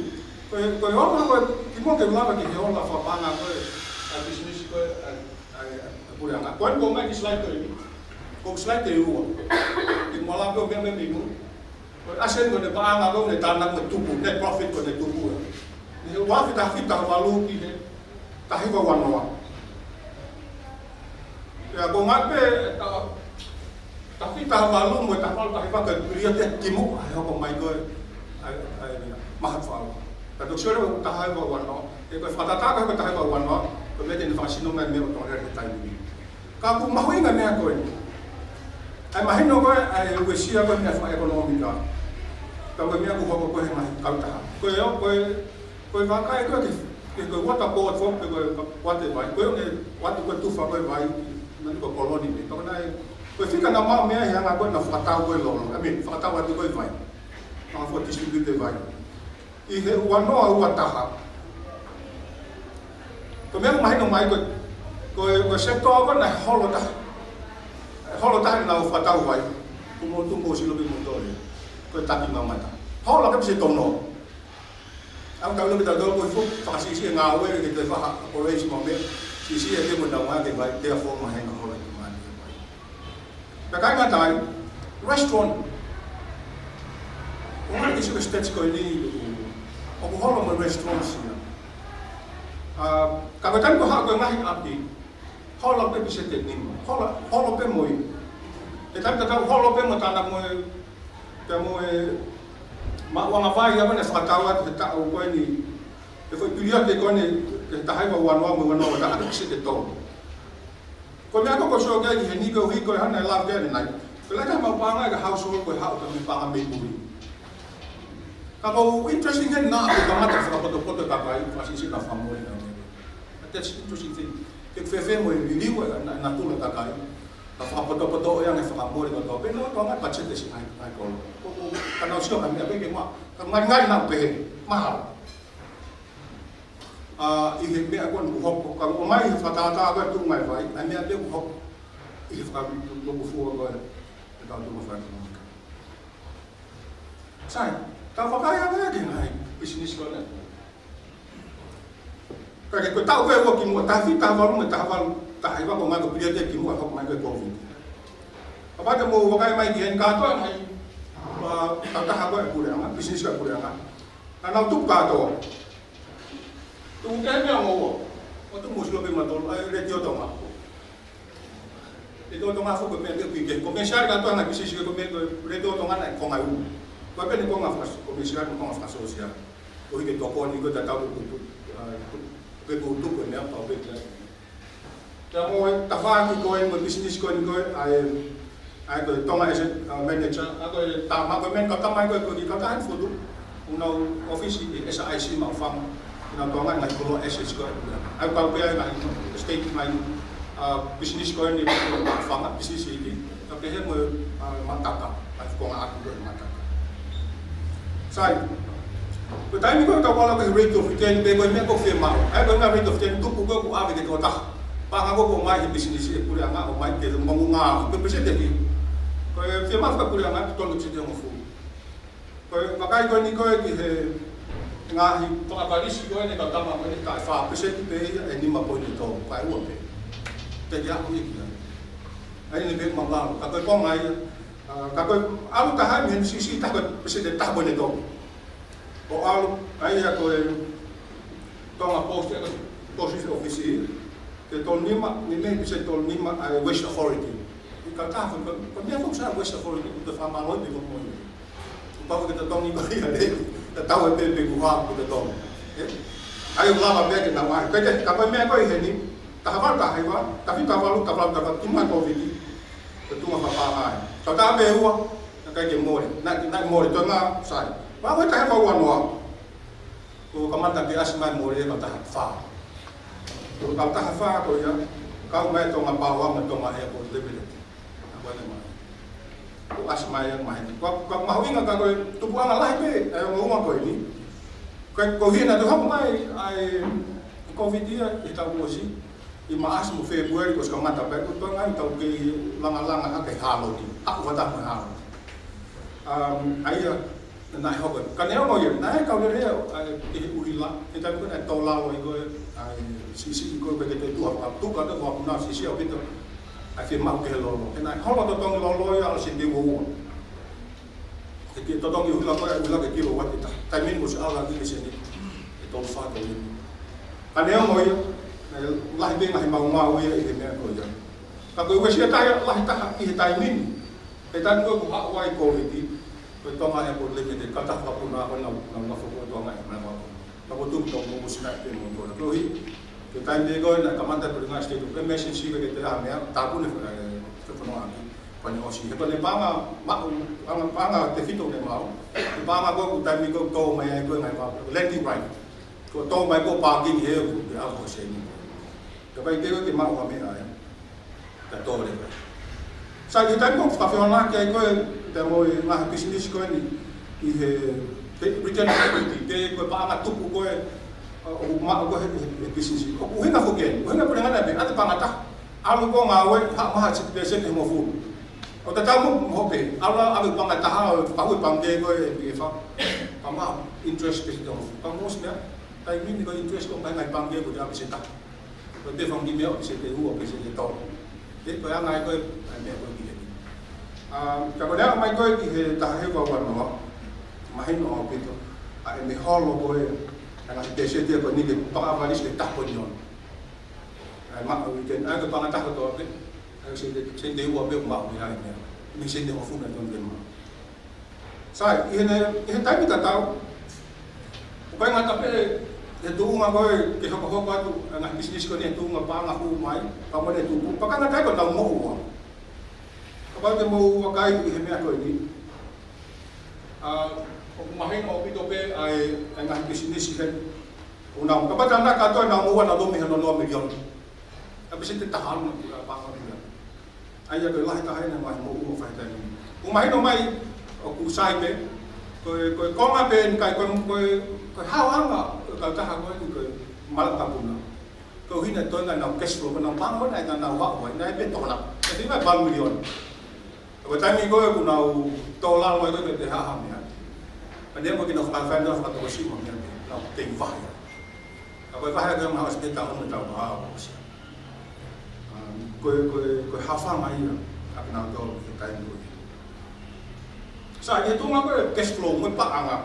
ko e, ko e ola ko ē, kimuʻa ke u lava ki he ola fakapaʻanga ko ē, ʻa e pisinisi ko ē, ʻa e, ʻa e, ʻa e puleʻanga. Ko eni ʻoku ʻomai ki he slide ko eni. Ko e slide ʻe ua. Ke u lava pē ʻo meʻa mei mui. Ko e ʻasi eni ko ʻene paʻanga ko ē ʻoku ne tānaki mo e tupu, net profit ko ʻene tupu. Mei he ua afe taha fitu taha valu ki he taha hiva ua noa. Pea ko e ngaahi pē, taha, taha fitu taha valu mo e taha valu taha hiva ko e piliate kimuʻa he hoko mai ko ē, ʻa e, ʻa e, maha fau. Ka toki sio leva ko e taha hiva ua noa, ʻe ko e fakatātā ko e taha hiva ua noa, ko e meʻa te ne fakasino mai meʻa ʻo Tonga he taimi ni. Ka ʻoku mahuʻinga e meʻa ko eni. ʻA e mahino ko ē, ʻa e uesia ko ē meʻa fakaʻekonōmika. Ka ko e meʻa ʻoku hoko ko ē he ngaahi kautaha. Ko e, ko e, ko e vakai ko ē ke, ke ko e water board foki pe ko e water vai. Ko e ʻoku ne ʻoatu ko ē tufa ko ē vai, naʻa ni ko e koloni ni. Ka ko e naʻe, ko e fika naʻa mau meʻa he anga ko ē naʻa fakatau ko ē lolo. I mean, fakatau atu ko ē vai. Naʻa fakadistribute vai. ʻI he ua noa ua taha. Ko e meʻa ʻoku mahino mai ko e, ko e, ko e sector ko ē naʻe holo taha. Holo taha naʻa nau fakatau vai. Ko mo tumo silo pe mo tole. Ko e taki mamata. Holo ke pise tono. ʻOku tau ʻilo pē tautolu ko e fuʻu fakasiʻisiʻi e ngāue ke toe fai ha operation mo e meʻa, siʻisiʻi e te mo tau ngā ke vai, therefore maheni hola ki mai. Pea ʻikai ngata ai, restaurant. ʻOku ʻi ai e state ko eni, ʻoku hola mo e restaurant ia. ʻA, ka ko e taimi ko ē haʻu ko e ngaahi ʻapi, hola pē peseti ʻe nima. Hola, hola pē mo ia. He taimi tatau hola pē mo e tana mo e, pea mo e maʻuʻanga vai ia ko ē naʻe fakatau atu he taʻu ko eni, he foʻi pilioti ko eni, he taha hiva ua noa mo e ua noa, taha peseti ʻe tolu. Ko e meʻa ko ē ʻoku ou sio ki ai heni koeʻuhi ko e hā naʻe lave ki ai ʻanenai. Ko e lahi taha e maʻu paʻanga ʻi he household ko e haʻu pē mo e paʻanga mei muli. Ka ʻoku interesting heni naʻa ke kamata fakapotopoto e kakai, fakasiʻisiʻi e fakamole. That's interesting thing. Ke fēfē mo e liliu ʻa e, ʻa e natula e kakai. Ka fakapotopoto ʻo e anga e fakamole kotoa pē, ʻoku ʻikai ke ngata pē ʻi he siʻi ngaahi, ngaahi kolo. Ko, ko, ka nau sio ki ha meʻa pē ke maʻu. Ka ngalingali naʻa ku pehē, mahalo. ʻA, ʻi he meʻa ko eni kuo hoko, ka ʻomai he fakatātā ko e tuʻunga e vai, ʻa e meʻa pē kuo hoko. ʻI he fakalūkufua ko e, e tau tuʻunga fakaʻekonōmika. Sai, tau vakai ange ki he ngaahi pisinisi ko eni. Ka ko e taʻu ko ē ua kimuʻa, taha fitu, taha valu, mo e taha valu, taha hiva ko e ngaahi pilioti kimuʻa, hoko mai ko e Covid. Kapau te mou vakai mai ki heni kātoa e ngaahi, ʻa, kautaha ko ē ʻa e puleʻanga, pisinisi ʻa e puleʻanga. Naʻa nau tupu kātoa. Tuku ke meʻa mo ua. ʻOku tuʻu mo sio pē mautolu, ʻa e Letiō Tonga. Letiō Tonga foki ko e meʻa ke pike. Ko e meʻa sari kātoa e ngaahi pisinisi ko e meʻa ko e Letiō Tonga naʻe konga ʻe ua. Ko e pē ʻene konga faka-, ko e meʻa sari mo e konga fakasōsiale. Koeʻuhi ke tokoni ko e tatau ko e, ʻa, ko e tuku e meʻa pau pē ki ai. Pea mo e tafaʻaki ko ē mo e pisinisi ko eni ko e, ʻa e, ʻa e ko e Tonga Asset, uh, Manager, ʻa ko e tama ko e meʻa ka tama ko e ko e ki ka tahan futu. ʻOku nau ʻōfisi ʻi he S I C Maʻufanga. ʻOku nau toʻo e ngaahi koloa assets ko ē. ʻA ia kau pē ʻa e ngaahi state mai, uh, pisinisi ko eni Maʻufanga, pisinisi ʻi, ka pehē mo e, uh, Mataka, ʻa e konga ʻaku ko e Mataka. Sai. Ko e taimi ko ē ʻoku tau kau ki he rate of return, pe ko e meʻa ʻoku fiemaʻu. ʻA ia ko e meʻa rate of return tupu ko ē ʻoku ʻave ki he tokotaha. Paʻanga ko ē ʻoku ʻomai he pisinisi ʻe he puleʻanga ʻomai ke mongunga ko e peseti ʻe fiha. Ko e fiemaʻu ʻe he puleʻanga totonu peseti ʻe hongofulu. Ko e vakai ko eni ko ē ki he ngaahi fakapalisi ko eni ka tama ko eni ka fā peseti pē ia ʻe nima poini tolu, ka ʻe ua pē. Te ke aʻu ia ki ai. ʻA ia ʻe pē mangalo. Ka ko e konga ia, ʻa, ka ko e ʻalu taha mei he siʻisiʻi taha ko e peseti ʻe taha poini tolu. ʻO ʻalu, ʻa ia ko e Tonga Post, ʻa e Post Office, ke tolu nima, ni me pise tolu nima, ʻa e Waste Authority. ʻI ka taha, ko, ko e meʻa ko ē ʻoku sai Waste Authority, ʻoku te fakamālō pē ko moe. ʻOku pau ke totongi ko ia lele, tatau ai pē pe ko e hā ʻoku totongi. ʻE? ʻA ia ʻoku lava pē ke nau ʻai. Ka ke, ka ko e meʻa ko ē ʻi heni, taha valu, taha hiva, taha fitu, taha valu, taha valu, taha valu, tuʻunga Covid. Ko e tuʻunga fakapaʻanga ia. Ka taha pē ua, naʻe ʻikai ke mole. Naʻe, naʻe mole, toenga, sai. Pea ko e taha hiva ua noa. Kuo kamata ke ʻasi mai mole e kautaha fā. Ko e kautaha fā ko ia, kau mai Tonga Power mo Tonga Airport Limited. ʻA ko ē mai. Kuo ʻasi mai ia mai. Ko, ko e mahuʻinga ka ko e tupuʻanga lahi pē, ʻa e ongo uma ko eni. Ko, koeʻuhi naʻa tau hoko mai, ʻa e Covid ia, ʻi he taʻu kuo ʻosi. ʻI Maʻasi mo Fēpueli kuo ʻosi kamata pē, ko e tuʻunga ʻi he taʻu kei langalanga hake hāloti. Haʻu fata mo hāloti. Um, ʻa ia, naʻe hoko. Ka neongo ia, naʻe kau lelei ʻa e, ʻa e, ʻi he ʻuhila, he taimi ko ē naʻe tō lalo ai ko ē, ʻa e, siʻisiʻi ko ē, pea ke te tuʻa, ka tuka te ua kuna siʻisiʻi ʻaupito, ʻa e fiemaʻu ke he lolo. He naʻe hola totongi lolo ia, ʻo se te ua ua. Ke ke totongi ʻuhila ko ē, ʻuhila ke kilovati ʻe taha. Taimi ni kuo ʻosi ʻalu ki he sēniti ʻe tolu fā tolu. Ka neongo ia, naʻe lahi pē ngaahi maumau ia ʻi he meʻa ko ia. Ka ko e uesia taha ia, lahi taha ʻi he taimi ni. He taimi ko ē kuo haʻu ai Covid, ko e Tonga Airport Limited, kautaha vakapuna ko ē naʻa, naʻa, naʻa nofo ko ē Tonga Airport. Naʻa ko e tuʻu tau mo sina te mo tona. Koeʻuhi, ko e taimi ko ē naʻe kamata ko e ngaahi state of emergency ke te ʻa meʻa, tāpuni, ē, te fononga ki. Pane ʻosi. He pane paʻanga, maʻu, paʻanga, paʻanga tefito ne maʻu. He paʻanga ko ē ʻoku taimi ko ē tō mai ai ko ē ngaahi paʻanga. Landing right. Ko e tō mai ko ē parking he ʻoku te ʻalu ko ē sēniti. Ka ʻikai ke ʻoua ke maʻu ha meʻa ai. Ka tō leva. Sai, ʻi he taimi ko ē fakafehoanaki ai ko ē, te mo e ngaahi pisinisi ko eni, ʻi he, he return equity, pe ko e paʻanga tupu ko ē, ʻo, ʻoku maʻu ko ē he, he, he pisinisi. ʻOku ʻuhinga foki eni, ʻuhinga pule ngana pē, ʻa e paʻanga taha. ʻAlu ko ē ngāue, haʻu mai ha siʻi peseti ʻe hongofulu. ʻO tatau mo, mo hope, ʻalu ʻave paʻanga taha, ʻo paʻu e paʻanga ko ē ʻe pē fā. Ka maʻu interest peseti hongofulu. Ka mou ʻosi meʻa, taimi ni ko e interest ko e ngaahi pangikē ko e ʻapi seta. Ko e pē fanga kiʻi meʻa ʻo peseti ua, peseti tolu. Pea ko e anga ia ko e ngaahi meʻa ko ē ki heni. ʻA, ka ko e ʻomai ko ē ki he taha hiva ua noa, mahino ʻaupito ʻa e meʻa holo ko ē, ʻa e ngaahi peseti ko eni ke panga ʻavalisi ke taha poini ono. ʻA e maʻu weekend, ʻa e ke panga taha kotoa pē, ʻa e sente, sente ua pē ʻoku maʻu ia ʻi he meʻa. Mei he sente hongofulu naʻe totonu ke maʻu. Sai, ʻi heʻene, ʻi he taimi tatau, ʻoku ʻikai ngata pē he tuʻunga ko ē ke hokohoko atu ʻa e ngaahi pisinisi ko eni he tuʻunga paʻanga hū mai, pea mo ʻene tupu. Pea ʻikai ngata ai, ko ʻenau moʻua. Kapau te mou vakai ʻi he meʻa ko eni, ʻa, ʻoku mahino ʻaupito pē ʻa e, ʻa e ngaahi pisinisi heni. ʻOku nau, kapau te nau kātoa ʻenau moʻua naʻe tolu mei he ono noa miliona. ʻA e peseti taha ono ʻa e paʻanga pula. ʻA ia ko e lahi taha ʻenau ngaahi moʻua ʻo fai taimi ni. ʻOku mahino mai ʻoku sai pē, ko e, ko e konga pē eni, ʻikai ko e, ko e, ko e haoʻanga ʻo e kautaha ko eni ko e Malaʻe Vakapuna. Ko e ʻuhinga e toenga ʻenau cash flow, ko ʻenau paʻanga ko ē naʻa nau haʻu ai, naʻe pē toko nima. Naʻe toko nima e paʻanga miliona. Ko e taimi ko ē ʻoku nau tō lalo ai ko ē pē ha meʻa. Ka neongo ʻenau fakafāinga fakatokosiʻi mo e meʻa, nau kei vahe. Ka ko e vahe ko ē mahalo ʻosi pē taʻu ono, taʻu valu ʻosi. Um, ko e, ko e, ko e haoʻanga ia ʻa kinautolu he taimi ko ē. Sai, ʻi he tuʻunga ko ē cash flow mo e paʻanga.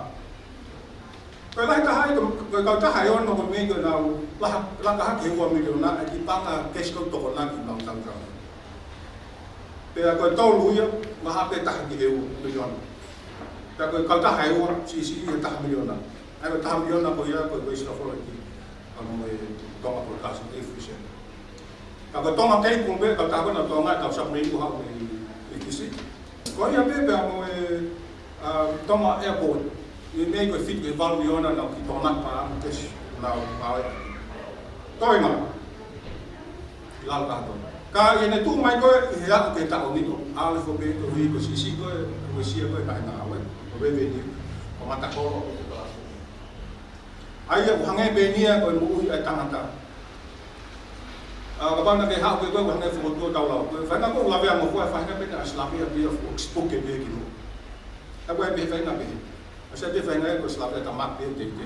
Ko e lahi taha ia, ko e, ko e kautaha ʻe ono ko ē mei ko ē naʻa nau laka, laka hake he ua miliona, ʻa e kiʻi paʻanga cash ko ē ʻoku tokona ki he maʻu tautau. Pea ko e tolu ia, maha pē taha ki he ua miliona. Pea ko e kautaha ʻe ua, siʻisiʻi ia taha miliona. ʻA ia ko e taha miliona ko ia, ko e waste of quality. Pea mo e Tonga Broadcasting, efficient. Ka ko e Tonga Cable pē, kautaha ko ē naʻa nau tokanga ʻetau submarine ko ē haʻu mei, mei Fisi. Ko ia pē pea mo e, ʻa, Tonga Airport. ʻI he mei ko e fitu ki he valu miliona naʻa nau kiʻi tokona paʻanga cash naʻa nau ngāue. Toe mā. ʻI lalo kātoa. Ka ʻi heʻene tuʻu mai ko ē ʻi he aʻu ki he taʻu ni ʻoku ʻalu hifo pē koeʻuhi ko e siʻisiʻi ko ē, ko e uesia ko ē ʻa e ngāue, ko e revenue, ko e matakolo, ko e palasi. ʻA ia ʻoku hangē pē ia ko e moʻui ʻa e tangata. ʻA, kapau naʻa ke haʻu pē koe ʻo hangē fokotuʻu tau lau. Ko e faʻahinga ko ē ʻoku lavea mo koe, faʻahinga pē naʻe ʻosi lavea pē ia ʻo expoke pē ki muʻa. ʻA, ko e pē faʻahinga pē. ʻOsi pē faʻahinga ia ko e ʻosi lavea tamaki pē, te, te,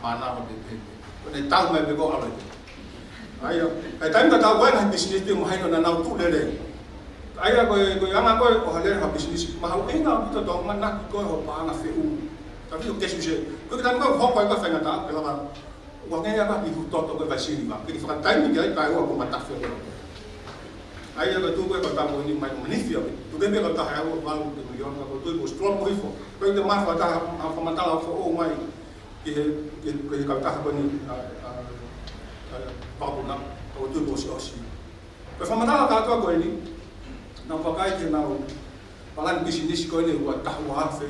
mānava pē, pē, pē. Ko ʻene tau mai pē ko e ʻalu ai. ʻA ia, ʻa e taimi tatau ko ē ngaahi pisinisi pē mahino naʻa nau tuʻu lelei. ʻA ia ko e, ko e anga ko ē ʻo ha lele ha pisinisi, mahuʻinga ʻaupito tau manaki ko ē hoʻo paʻanga feʻunga. Ka ʻoku ʻikai ke suse. Ko e taimi ko ē hoko ai ko e faingataʻa, ke lava ʻo hangē ia ko e kiʻi hutoto ko ē vai siliva. Ke ke fakataimi ki ai kae ʻoua kuo matafi ʻa koe. ʻA ia ko e tuʻu ko ē kautaha ko eni mai ko e manifi ʻaupito. Tuku kehe pē kautaha ʻe ua, valu, ʻe miliona, ka ko e tuʻu ko e strong ko ē hifo. Ko e te mafa taha, a fakamatala foʻou mai ki he, ki he, ki he kautaha ko eni, ʻa, ʻa, ʻa, Vakapuna, ka ko e tuʻu ko e ʻosi ʻosi. Ko e fakamatala kātoa ko eni, naʻa ku vakai ki heʻenau palani pisinisi ko eni ua taha ua afe,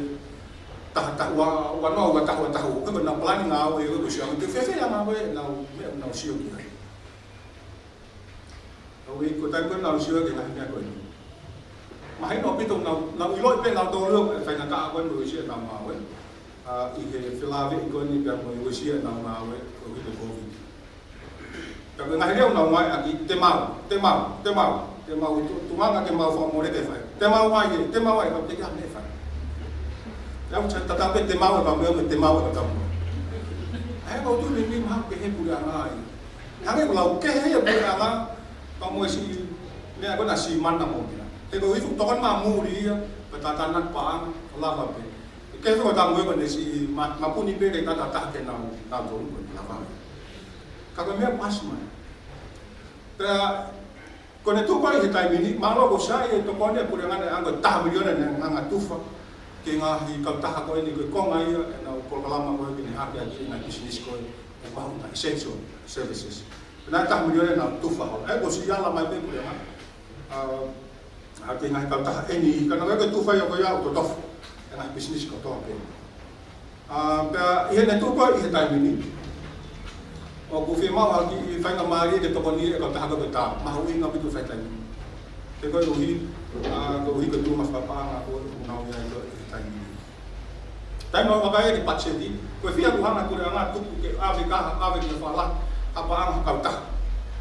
taha taha ua, ua noa ua taha ua taha ua, ko ʻenau palani ngāue ko ē ʻoku sio ange, ko e fēfē ʻa e ngāue ʻenau, meʻa ʻenau sio ki ai. Ka ʻoku ʻi ai ko e taimi ko ē naʻa nau sio ki he ngaahi meʻa ko eni. Mahino ʻaupito naʻa nau, nau ʻiloʻi pē nautolu ʻa e faingataʻa ko ē mo e uesia ʻenau ngāue. ʻA, ʻi he felāveʻi ko eni pea mo e uesia ʻenau ngāue, koeʻuhi ko e Covid. Pea ko e ngaahi lea ʻoku nau ngāueʻaki, te mau, te mau, te mau, te mau, tu-, tuʻunga ke mau fakamole ke fai. Te mau ai ē, te mau ai, ka ʻoku teʻeki ai ha meʻa ʻe fai. Pea ʻoku tatau pē te mau ʻe ka meʻa, te mau ʻe ka mau. ʻA ia ʻoku ou tui ʻe meimei mahalo pē he puleʻanga ia. Hangē ʻoku lau kehe ia puleʻanga, pea mo e siʻi meʻa ko ē naʻe siʻi mana mo pea. He ko e ifu tokoni mai muli ia, pea tātānaki paʻanga, ʻo lava pē. Ke fai ko e tamu ia ko ʻene siʻi ma-, mapuni pē ke tata taha ke nau, nau tolu ko ē lava. Ka ko e meʻa pasi mai. Pea, ko ʻene tuʻu ko ē he taimi ni, mālō ʻoku sai e tokoni ʻa e puleʻanga naʻe anga ko e taha miliona naʻe hanga ʻo tufa ki he ngaahi kautaha ko eni ko e konga ia ʻenau polokalama ko ē ke ne hake ʻaki e ngaahi pisinisi ko ē ʻoku mahuʻinga, essential services. Naʻe taha miliona naʻe tufa holo. ʻE, kuo ʻosi ala mai pē puleʻanga. ʻA, ʻa, ki he ngaahi kautaha eni, ka naʻe ʻikai ke tufa ia ko ia ʻo totofu e ngaahi pisinisi kotoa pē. ʻA, pea ʻi heʻene tuʻu ko ē ʻi he taimi ni, ʻoku fiemaʻu ha kiʻi faingamālie ke tokoni e kautaha ko ē ke tā, mahuʻinga ʻaupito fai taimi ni. He koeʻuhi, ʻa, koeʻuhi ko e tuʻunga fakapaʻanga ko ē ʻoku nau ʻi ai ko ē ʻi he taimi ni. Taimi ʻoku vakai ki he patiseti, ko e fiha ʻoku hanga ʻe he puleʻanga ʻo tuku ke ʻave ki ha, ʻave ki ha fala, ha paʻanga ha kautaha.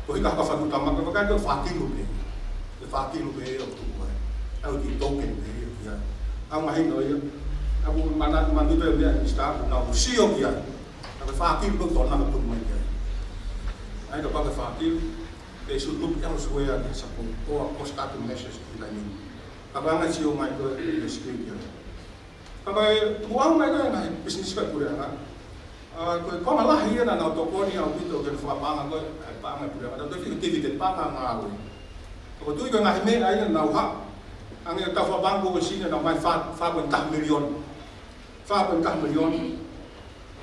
Koeʻuhi ko e haka fatu tama, ko e vakai ko e fā kilu pē. Ko e fā kilu pē ʻoku tuku ai. ʻA ia ko e token pē ia ki ai. ʻA ia mahino ia. Ka ʻoku ou manatu, manatu pē meʻa Minisitā, ʻoku nau sio ki ai. Ka ko e fā kilo ʻoku totonu ke tuku mai ki ai. ʻA ia kapau ko e fā kilo, they should look elsewhere to support or cost cutting measures ki he taimi ni. Ka ko e anga e sio mai ko ē ʻa e S Q ki ai. Ka ko e tukuange mai ko ē ʻa e ngaahi business ko ē ʻa e puleʻanga. ʻA, ko e konga lahi ia naʻa nau tokoni ʻaupito ki he fakapaʻanga ko ē ʻa e paʻanga ʻa e puleʻanga. Tau toki dividend, paʻanga ngāue. Ka ʻoku ou tui ko e ngaahi meʻa ia naʻa nau haʻu. Hangē ko e tau fakapaʻanga kuo ʻosi naʻa nau ʻomai fā, fā poini taha miliona. Fā poini taha miliona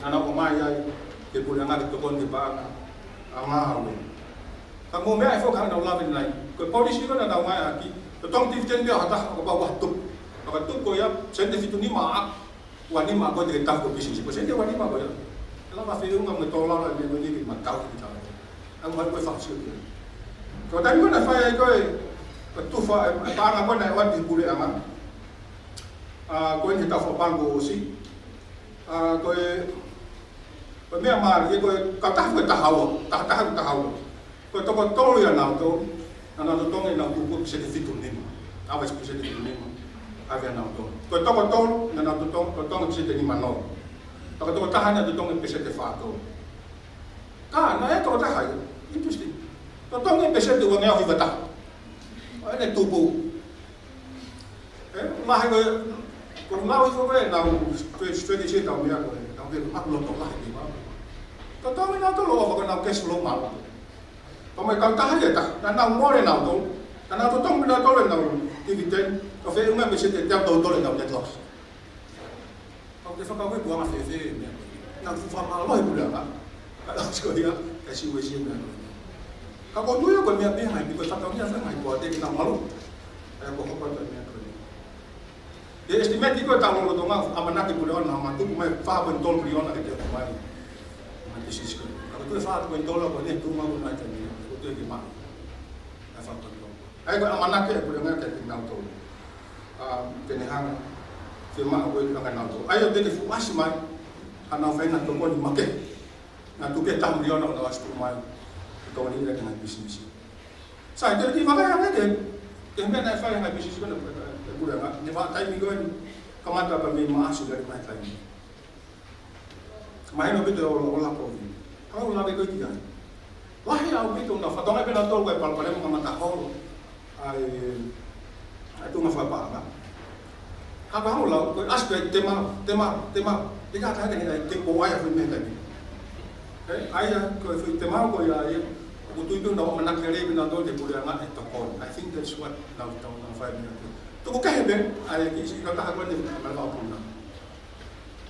naʻa nau ʻomai ai ki he puleʻanga ke tokoni ki he paʻanga ʻa e ngāue. Ka ko e meʻa ʻe foki hangē naʻa nau lave ni. Ko e policy ko ē naʻa nau ʻomai ʻaki, totongi dividend pē ʻo ha taha, kapau ʻoku tupu. Ka ko e tupu ko ia, sēniti ʻe fitu nima ʻa, ua nima ko ē te ke tau ko e business. Ko e sēniti ʻe ua nima ko ia, ʻe lava feʻunga mo e tō lalo ʻa e meʻa ko eni ke ma tau ki tau. ʻA ia ko e fakasio ki ai. Ko e taimi ko ē naʻe fai ai ko ē, ko e tufa, ʻa e paʻanga ko ē naʻe ʻoatu ki he puleʻanga. ʻA, ko eni he tau fakapaʻanga kuo ʻosi. ʻA, ko e, ko e meʻa mālie, ko e kautaha ko ē ʻe taha ua, taha taha ʻe taha ua. Ko e toko tolu ia ʻanautolu, naʻa nau totongi ʻenau tupu ʻe peseti ʻe fitu nima. ʻAve ʻe peseti ʻe fitu nima, ʻave ʻanautolu. Ko e toko tolu, naʻa nau totongi, totongi ʻe peseti ʻe nima noa. Toko, toko taha naʻe totongi ʻe peseti ʻe fā tolu. Ka, naʻe toko taha ia, interesting. Totongi ʻe peseti ʻe uangeau hiva taha ʻo ʻene tupu. ʻE, lahi ko ē, ko e lau hifo ko ē ʻenau stre-, strategy ʻetau meʻa ko ē, ʻetau meʻa ko e maku loto lahi ki mau. Totongi ʻenautolu ʻo fakaʻau ʻenau cash flow mālohi. Pea mo e kautaha ia ʻe taha, naʻa nau mole ʻenautolu, naʻa nau totongi ʻenautolu ʻenau dividend, ʻo feʻunga ʻe peseti ʻe teau tolu ʻenau net loss. Ka ʻoku te fakakaukau ko e anga fēfē e meʻa ko ē. Naʻa nau fakamālohi e puleʻanga. Ka lau siko ia, ka siʻi uesia e meʻa ko ē. Ka ʻoku ou tui au ko e meʻa pē ia ʻa e ngaahi, ko e fakakaukau ia ʻa e ngaahi poate ke nau malu. ʻA ia ko e hoko atu e meʻa ko ē. Ko e estimate ko ē ʻa e lolotonga ʻamanaki e puleʻanga naʻa nau tuku mai fā poini tolu miliona ke te ʻomai. Mai business ko ē. Ka ko e fā poini tolu ko eni tuʻunga ko ē naʻe tau ni. Ko e tuʻu ke maʻu. ʻA e fā poini tolu. ʻA ia ko e ʻamanaki e puleʻanga ke te nau tau. ʻA, ke ne hanga, ke maʻu ko ē ʻa ʻanautolu. ʻA ia ʻoku te ke fuʻu ʻasi mai, ʻa ʻenau faʻahinga tokoni makehe. Naʻa tuku ʻe taha miliona ʻo nau ʻasi tuʻu mai, ke tokoni ia ki he ngaahi business. Sai, te u kiʻi vakai ange ki he, ki he meʻa naʻe fai ʻe he ngaahi business ko ē ʻa e puleʻanga, ne vaʻa taimi ko eni, kamata pē mei Maʻasi kae ʻi ai e ngaahi taimi. Mahino ʻaupito e ola, ola ko ē. Ka u lave ko ē ki ai. Lahi ʻaupito naʻa nau fatongia pē ʻenautolu ko e palopalema kamata holo ʻa e, ʻa e tuʻunga fakapaʻanga. Ka ko e holo lau, ko e ʻasi pē te mau, te mau, te mau. Te ka taha ke ne ai te ko ai a fui me te ni. ʻE, ʻa ia, ko e fui te mau ko ia, ʻoku ou tui pē naʻa nau ʻamanaki lelei pē ʻenautolu ki he puleʻanga ʻe tokoni. I think that's what naʻa nau, naʻa nau fai meʻa ko ē. Tuku kehe pē, ʻa e kiʻi siʻi kautaha ko eni, ʻa e malava puna.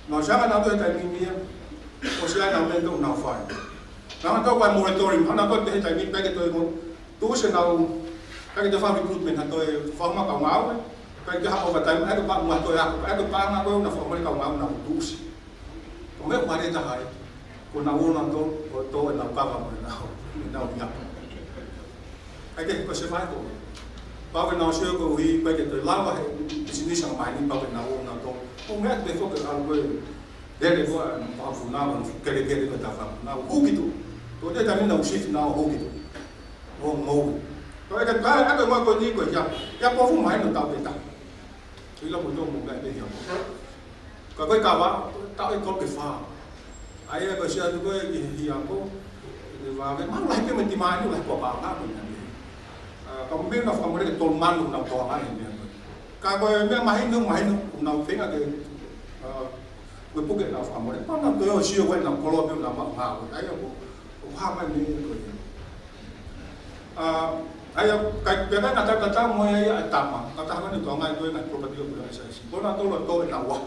Naʻa nau sio ange ʻenautolu he taimi ni ia, ʻosi ʻa e ngaahi meʻa ʻoku nau fai. Naʻa nau tau fai moratorium, ʻa ʻenautolu pē he taimi ni, pea ke toe mo, tuʻusi ʻenau, pea ke toe fai recruitment ha toe fakaʻamu kau ngāue, pea ke ha overtime, ʻa ia ko e paʻanga toe ako, ʻa ia ko e paʻanga ko ē naʻa nau fakamole kau ngāue naʻa nau tuʻusi. Ko e meʻa ʻoku mālie taha ai, ko ʻenau ō ʻenautolu, ʻo tō ʻenau kava mo ʻenau, ʻenau hiapo. ʻA ia ke ko e survival. Pau ke nau sio koeʻuhi, pea ke toe lava he pisinisi ʻa e ngaahi maheni, pau ke nau ō ʻenautolu. ʻO meʻa te foki ʻalu ko ē, lele ko ē, ʻa e fakafunga, ʻa e kelekele ko ē ʻa e fakafunga. Hū ki tuʻa. Ko e taimi naʻa nau shift ʻenau hū ki tuʻa. ʻO mou. Ko e ke tae, ʻa e ko e ko eni ko ia. Ia ko e fuʻu maheni ʻo tau pē taha. Sila mo tō mo meʻa pē ia. Ka ko e kava, taʻu ʻe tolu ke fā. ʻA ia ko e sio atu ko ē ki he hiapo, ʻe vave, maʻu lahi pē mo e timai ni, lahi ko e paʻanga ko ē. ʻA, ka ko e meʻa naʻa fakamole ke tolu mano naʻa nau toʻo ange meʻa ko ē. Ka ko e meʻa mahino, mahino, naʻa nau feinga ke, ʻa, ko e puke naʻa nau fakamole. Pea naʻa nau toe ō ʻo sio ko ē ʻenau koloa pē naʻa nau maʻu ko ē. ʻA ia ko, ko e hā mai meʻa ko ē. ʻA, ʻa ia, ka, pea ka ngata tatau mo ia ʻa e tama, ka taha ko eni ʻoku ngāue ko ē ngaahi property ʻo e puleʻanga siasi. Ko ʻenautolu ʻoku tō ʻenau ua.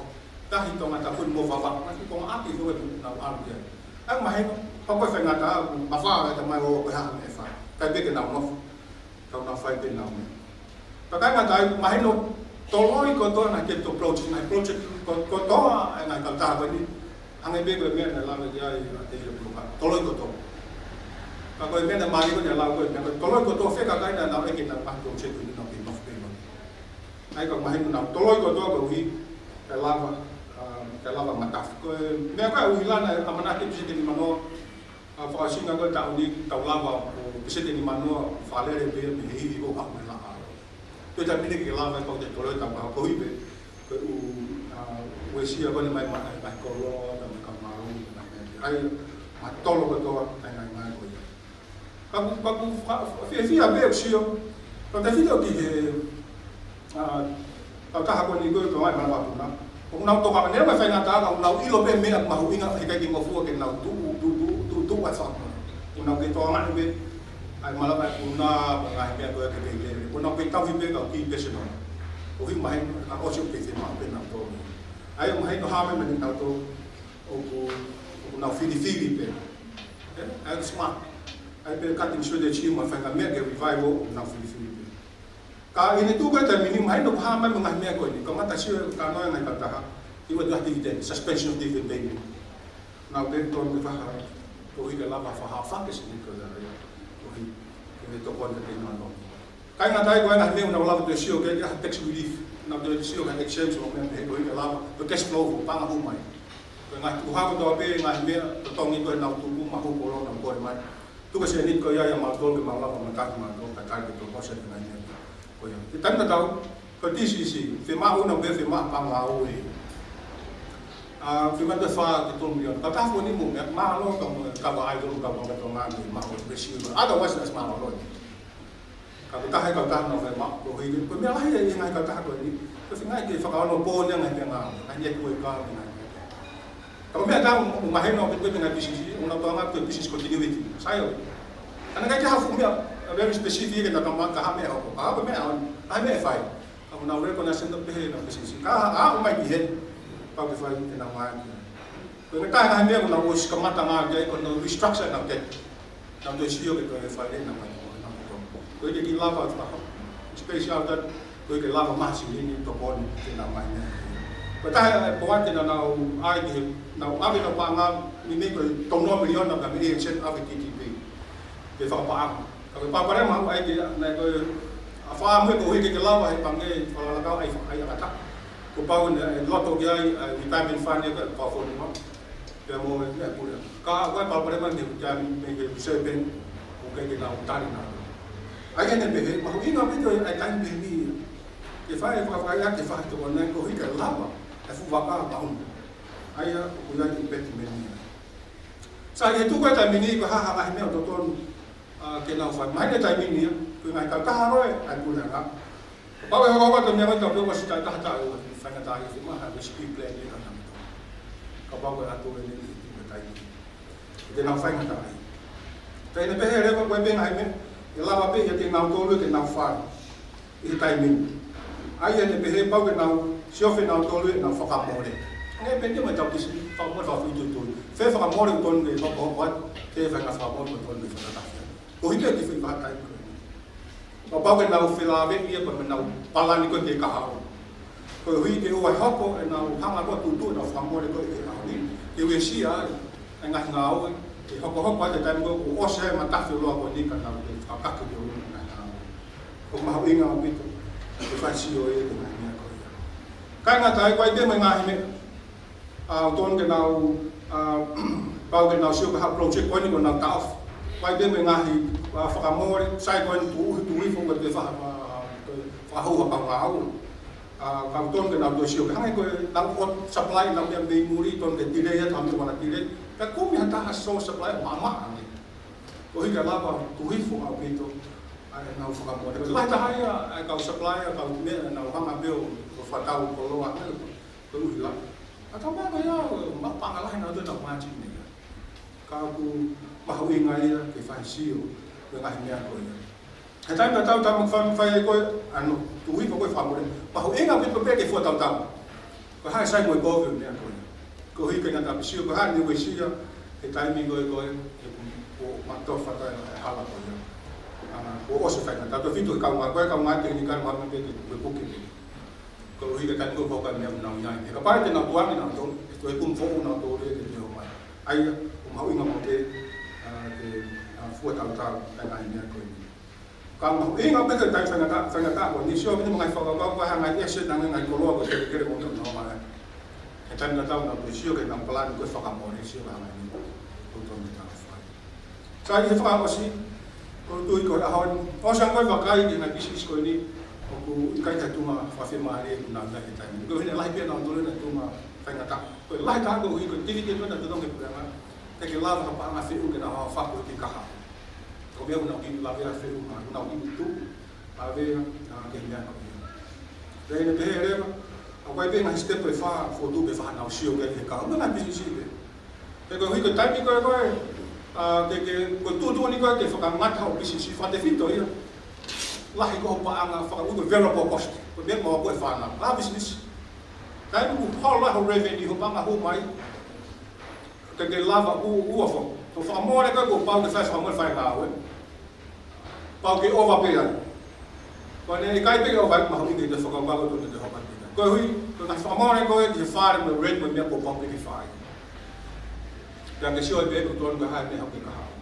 Tahi Tonga Tapu mo Vavaʻu, ngaahi Tonga ʻapi ko ē ʻoku nau ʻalu ki ai. ʻA ia mahino, pea ko e faingataʻa, mafao e tama ʻo ko e hā meʻa ʻe fai. Kae pē ke nau nofo, ka nau fai pē ʻenau meʻa. Pea ka ngata ai, mahino, toloi kotoa ʻa e capital project, ʻa e project ko-, kotoa ʻa e ngaahi kautaha ko eni, hangē pē ko e meʻa naʻe lave ki ai ʻa Tēvita Puluka. Toloi kotoa. Ka ko e meʻa naʻe mālie ko ē naʻe lau ko ē, meʻa ko e toloi kotoa fē kakai naʻa nau ʻeke ʻenau ngaahi project ko eni naʻa nau kei mafu pē ʻenau. ʻA ia ka mahino naʻa nau toloi kotoa koeʻuhi, ke lava, um, ke lava matafi. Ko e meʻa ko ē ʻa ʻUhila naʻe ʻamanaki peseti ʻe nima noa, ʻa e fakaʻosinga ko ē taʻu ni, tau lava ʻo peseti ʻe nima noa, fakalele pē mei he hihi ʻo haʻu mei he laʻā. Ko e taimi ni ke lava ʻe pau ke toloi tau pau koeʻuhi pē, ko e ʻū, ʻa, Uesia ko eni mai, mai, mai koloa, mai kau maau, mai, mai, ʻai, matolo kotoa, ʻai, ʻai, ʻai, ko ia. Ka ʻoku, ka ʻoku fa-, fa-, fiefia pē ʻeku sio. Ka te fito ki he, ʻa, ka kaha ko eni ko e tō mai mana papuna. ʻOku nau toka, neongo e faingataʻa, ʻoku nau ʻilo pē meʻa mahuʻinga, heʻikai ke ngofua ke nau tuʻu, tuʻu, tuʻu, tuʻu, tuʻu, ʻai fakamoʻoni. ʻOku nau kei toʻo mai pē, ʻai malava e puna, mo e ngaahi meʻa ko ē ke kei lele. ʻOku nau kei tauhi pē kau kiʻi personal. ʻOku mahino, ka ʻosi ʻoku kei fiemaʻu pē nau tō. ʻAi, ʻoku mahino hā mai mei he nau tō, ʻoku, ʻoku nau filifili pē. ʻE, ʻai smart. ʻAi pē cutting strategy, mo e faʻahinga meʻa ke revival, ʻoku nau filifili pē. Ka ʻi he tuʻu ko ē taimi ni mahino ʻoku hā mai mo e ngaahi meʻa ko eni. Kamata sio e kānoa e ngaahi kautaha. Iwa tua dividend, suspension of dividend payment. Nau pē tonu ke faha. Koeʻuhi ke lava faha fake sini ko ia. Koeʻuhi ke me tokoni ke nau nō. Kāinga, ʻa ia ko e ngaahi meʻa ʻoku nau lava ke sio ki ai, ki ha tax relief. Nau toe sio ki ha exemption ʻo e meʻa pehē koeʻuhi ke lava, ko e cash flow, ko e paʻanga hū mai. Ko e ngaahi tuʻu hako tō pē, ngaahi meʻa, totongi ko ē nau tuku, mahu kolo nau ko ē mai. Tuku e sēniti ko ia ʻia mautolu ke mau lava, maʻu ʻaki mautolu, kae kei tokoni ki he ngaahi meʻa ko ia. He taimi tatau, ko e D C C, fiemaʻu ʻena pē, fiemaʻu paʻanga ʻe ua. ʻA, fiemaʻu ʻe fā ki he tolu miliona. Ka tafu ni mo e meʻa, mālō ka mo e kava ai, tolu kava ka tō ngā ke maʻu ʻo pesi. Otherwise, that's mālō. Ka ko e taha e kautaha naʻa ku fai maʻu, ko e hili, ko e meʻa lahi e ngaahi kautaha ko eni. Ko e feinga ke fakaonopō ʻena ngaahi meʻa, ngaahi meʻa ko e ka, ngaahi meʻa. Ka ko e meʻa ʻoku mahino ʻoku ʻi ai e ngaahi business, ʻoku nau tō anga ko e business continuity. Sai ʻo. Ka naʻe ʻikai ke ha fuʻu meʻa, a very specific ke nau tō mai ka ha meʻa hoko. Ka ko e meʻa ʻoku, ha meʻa ʻe fai. Ka ʻoku nau recognize ʻena pehē ʻena business. Ka ʻoku ʻomai ki heni, pau ke fai ʻena ngāue. Ko e ngaahi meʻa ʻoku nau ʻosi kamata ngāue ki ai, ko ʻenau restructure ʻenau debt. Nau toe sio ki he toe fale ʻenau ngāue, ʻenau ngāue. Koeʻuhi ke lava ʻo fakahoa. Special that, koeʻuhi ke lava maʻu ha silini tokoni ke nau ngāue. Ko e taha e poate naʻa nau ʻai ke nau ʻave ʻenau paʻanga, meimei ko e tolu noa miliona ka mei he ʻANZ ʻave ki he D T P. Ke fakapaʻanga. Ka ko e palopalema ʻoku ʻai ke, naʻe ko e, ʻa fā mo e koeʻuhi ke ke lava he pange, fakalaka ai, ʻai ʻakata. Kuo pau ʻene, ʻe loto ki ai, ʻa e retirement fund ʻe ko e pau fonu ma. Pea mo e, ʻe pule. Ka ko e palopalema mei he retirement, mei he saving, ʻoku ʻikai ke nau tali na. ʻA ia ʻoku pehē, mahuʻinga ʻaupito ʻa e taimi pehē ni. Ke fai, fakafai, ke fai tokoni koeʻuhi ke lava, ʻa e fuʻu vaka maʻu. ʻA ia, ʻoku ʻi ai e investment ni. Sai, ʻi he tuʻu ko ē taimi ni, ko e hā ha ngaahi meʻa ʻoku totonu, ʻa, ke nau fai. Mahino e taimi ni, ko e ngaahi kautaha ko ē, ʻa e puleʻanga. Kapau ʻe hoko atu e meʻa ko ē, kapau ʻoku ʻosi taʻu taha taʻu, faingataʻa ke fiemaʻu ha rescue plan ʻi he kautaha. Kapau ko e ʻatu ʻeni ʻi he tuʻu ko ē taimi ni. Ke nau faingataʻa ai. Pea ʻi heʻene pehē leva ko e pē ngaahi meʻa, ʻe lava pē ʻiate kinautolu ke nau fai. ʻI he taimi ni. ʻA ia ʻoku pehē pau ke nau, siofi kinautolu ʻenau fakamole. Hangē pē ko e meʻa ʻoku tau kisi, fakamole fakafoʻituitui. Fē fakamole ʻoku totonu ke hokohoko atu, fē faʻahinga fakamole ʻoku totonu ke fakataha. Koeʻuhi ke fai ha taimi ko ē. Pau pau ke nau felāveʻi ia, pea mo ʻenau palani ko ē ki he kahaʻu. Koeʻuhi ke ʻoua ʻe hoko ʻenau hanga ko ē ʻo tuʻutuʻu ʻenau fakamole ko ē ʻi he ʻaho ni. Ke uesia ai e ngaahi ngāue, ke hokohoko atu e taimi ko ē kuo ʻosi ai e matafiloa ko eni ka nau kei fakakake ke ʻoua e ngaahi ngāue. ʻOku mahuʻinga ʻaupito ke fai sio ia ki he ngaahi meʻa ko ia. Kāinga, ʻa ia ko e pē mo e ngaahi meʻa, ʻa, ʻoku totonu ke nau, ʻa, pau ke nau sio ki ha project ko eni kuo nau taʻofi. Ko e pē mo e ngaahi, ʻa, fakamole, sai ko eni tuʻu, tuʻu hifo ko e te faha, ʻa, ko e fakahū ha paʻanga ʻe ua. ʻA, ka ʻoku totonu ke nau toe sio ki ai hangē ko ʻenau ʻosi supply ʻenau meʻa mei muli, totonu ke delay atu ha meʻa ʻoku nau delay. Pea kumi ha taha sole supplier ʻoku maʻamaʻa ange. Koeʻuhi ke lava tuʻu hifo ʻaupito ʻa ʻenau fakamole. Ko e lahi taha ia ʻa e kau supplier, kau meʻa, ʻenau hanga pē ʻo, ʻo fakatau koloa, koeʻuhi la. ʻA e tau meʻa ko ia, ʻoku maʻu paʻanga lahi ʻenau toe ʻenau margin ia. Ka ʻoku mahuʻinga ia ke fai sio ki he ngaahi meʻa ko ia. He taimi tatau tau fai, fai ko ē, ʻa ʻenau tuʻu hifo ko ē fakamole. Mahuʻinga ʻaupito pē ke fua tautau. Ko e hā e sai mo e kovi ʻo e meʻa ko ē. Koeʻuhi ke nau tapu sio, ko e hā ʻene uesia he taimi ko ē ko ē, ʻe kuo, kuo matofa ʻa e hala ko ia. ʻA, kuo ʻosi faingataʻa, tautefito ki he kaungā, ko e kaungā tekinikale mo e meʻa pē ke, ke puke pē. Koeʻuhi ke taimi ko ē ko e meʻa ʻoku nau ʻi ai. He kapau te nau tuʻu ange nautolu, ʻe toe kumi foʻou nautolu ia ke toe ō mai. ʻA ia, ʻoku mahuʻinga maʻu pē, ʻa, ke, ʻa, fua tautau, ʻa e ngaahi meʻa ko eni. Ka mahuʻinga pē ki he taimi faingataʻa, faingataʻa ko eni, sio pē ki he ngaahi fakakaukau, ko e hā e ngaahi asset, ngaahi koloa ko ē ʻoku kei kei mo tau nau mai. He taimi tatau nau toe sio ki heʻenau palani ko ē fakamole, sio ki he ngaahi meʻa ʻoku totonu ke nau fai. Sai, he fakaʻosi, ʻoku ou tui ko e ʻaho ni, ʻosi ange ko e vakai ki he ngaahi business ko eni, ʻOku ʻikai ke tuʻunga fakafiemālie ʻoku nau ʻi ai he taimi ni. Ko e hā e lahi pē ʻenau tō ʻenau tuʻunga faingataʻa. Ko e lahi taha koeʻuhi ko e tiviti ʻoku nau totonu ki he puleʻanga. Teʻeki ke lava ha paʻanga feʻunga ke nau hao fakafoki ki he kahaʻu. Ko e meʻa ʻoku nau kiʻi lavea feʻunga, ʻoku nau kiʻi tuʻu lavea, ʻa, ki he meʻa ko ia. Pea ʻi he pehē leva, ʻoku ʻi ai pē ngaahi step ʻe fā, fotu pe fā naʻa nau sio ki ai he kahaʻu, mo e ngaahi pisinisi pē. He koeʻuhi ko e taimi ko ē ko ē, ʻa, ke, ke, ko e tuʻutuʻuni ko ē ke fakangata hoʻo pisinisi, fakatefito ia. Lahi ko hoʻo paʻanga, fakaʻuhi ko e variable cost. Ko e meʻa maʻu ko ē ʻe he fānau. Lahi e pisinisi. Taimi ʻoku holo ai hoʻo revenue, hoʻo paʻanga hū mai, ke ke lava ʻo, ʻo ʻofa. Ko e fakamole ko ē kuo pau ke fai fakamole fai ngāue. Pau ke ʻova pē ai. Ko ʻene ʻikai pē ke ʻova ai mahuʻinga ke fakakaukau atu ke te hoko atu. Koeʻuhi, ko e ngaahi fakamole ko ē ki he fale mo e rent mo e meʻa kuo pau pē ke fai. Pea ke sio ai pē ʻoku tonu ke hao e meʻa hake ki he kahaʻu.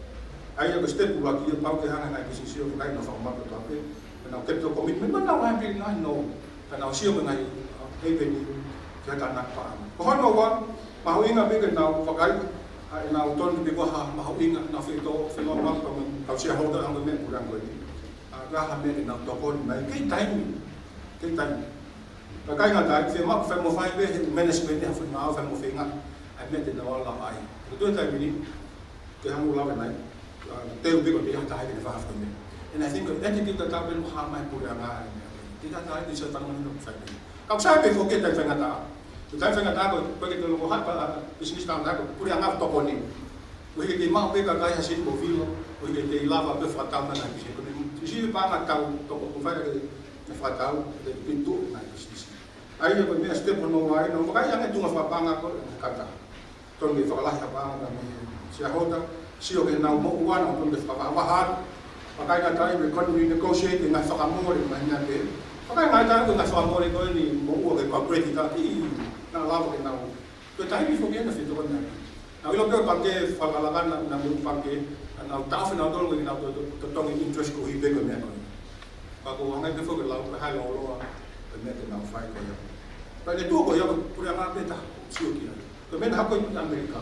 ʻA ia ko e step ʻuluaki ia pau ke hanga ʻe he ngaahi pisinisi ʻo fakaʻilo fakamole kotoa pē. Pea nau capital commitment, mo nau ngaahi pē ngaahi nō. Pea nau sio mo e ngaahi, ʻa, revenue, ke ʻata nau paʻanga. Ko hono ua, mahuʻinga pē ke nau vakai, ʻa, ʻenau tonu pē ko e hā mahuʻinga, nau fetō, fenō mau, kau, kau shareholder, ʻa, ko e meʻa puleʻanga ko eni. ʻA, ka ha meʻa ke nau tokoni mai, kei taimi, kei taimi. Ka ʻikai ngata ai, fiemaʻu ke fai mo fai pē, he management ʻi ha foʻi ngāue, fai mo feinga, ʻa e meʻa te nau ala ai. Ko e toe taimi ni, ke hanga ʻo lave mai, ʻa, te u piko te ia tahi ke ne fakafoki meʻa. And I think, ʻe te piko ta pē mo hā mai puleʻanga ʻa e meʻa. Te ia tahi ke se tango ni no fai meʻa. Kau sai pē foki e taimi faingataʻa. Ko e taimi faingataʻa ko, ko e ke te loko hapa, ʻa, business taʻu taʻu, puleʻanga tokoni. Ko e ke te maʻu pē kakai ha sini mo vilo, ko e ke te lava pē fakatau na na business. Ko e sini paʻanga tau toko ko fai ke, ke fakatau, ke te pintu na business. ʻA ia ko e meʻa step hono ua ē, nau vakai ange tuʻunga fakapaʻanga ko e kata. Tonu ke fakalahi ha paʻanga mei he shareholder, sio ki heʻenau moʻua, nau tonu ke fakavahaʻa. Pea ʻikai ngata ai, we can renegotiate e ngaahi fakamole, ngaahi meʻa pē. Pea ʻikai ngata ai, ko e ngaahi fakamole ko eni moʻua ke kau credit ʻaki, naʻa lava ke nau. Ko e taimi foki ena fetokoni ai. Naʻa ku ʻilo pē ʻoku pangikē fakalakana, naʻa mo pangikē, naʻa nau taʻofi nautolu ke nau to-, to-, totongi interest koeʻuhi pē ko e meʻa ko ē. Pea ʻoku ou hanga pē foki ʻo lau, ko e hā e lōloa, ko e meʻa te nau fai ko ia. Pea ʻi he tuʻu ko ia, ko e puleʻanga pē taha, sio ki ai. Ko e meʻa naʻe hoko ʻi ʻAmelika.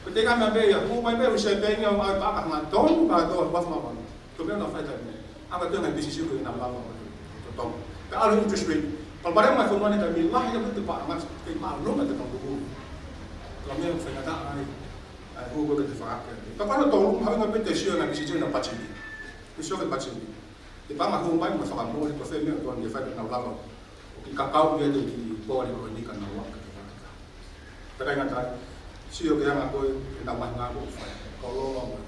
Ko e teka meʻa pē ia, hū mai pē, ʻusi pē ia, ʻa e paʻanga hanga tonu, ka tō, ua fama. Ko e meʻa naʻe fai taimi. ʻA ka tō ngaahi pisinisi ko ē naʻa lava ko ē. Totonu. Pea ʻalu interest rate. Palopalema e fonua ni taimi lahi ia ko e te paʻanga, kei māʻolunga te paʻanga. Ko e meʻa faingataʻa ai. ʻA e hū ko ē ke te fakaake. Pea ko hono tolu, mahuʻinga pē te sio ngaahi pisinisi naʻa patiseti. Te sio ki he patiseti. Te paʻanga hū mai mo fakamole ko e fē meʻa ʻoku totonu ke fai ke nau lava. ʻOku kiʻi kakau ia te kiʻi pole ko eni ka nau aka ke fakaka. Pea ʻikai ngata ai, sio ki he anga ko ē ʻenau ngaahi ngāue ʻoku fai. Koloa mo e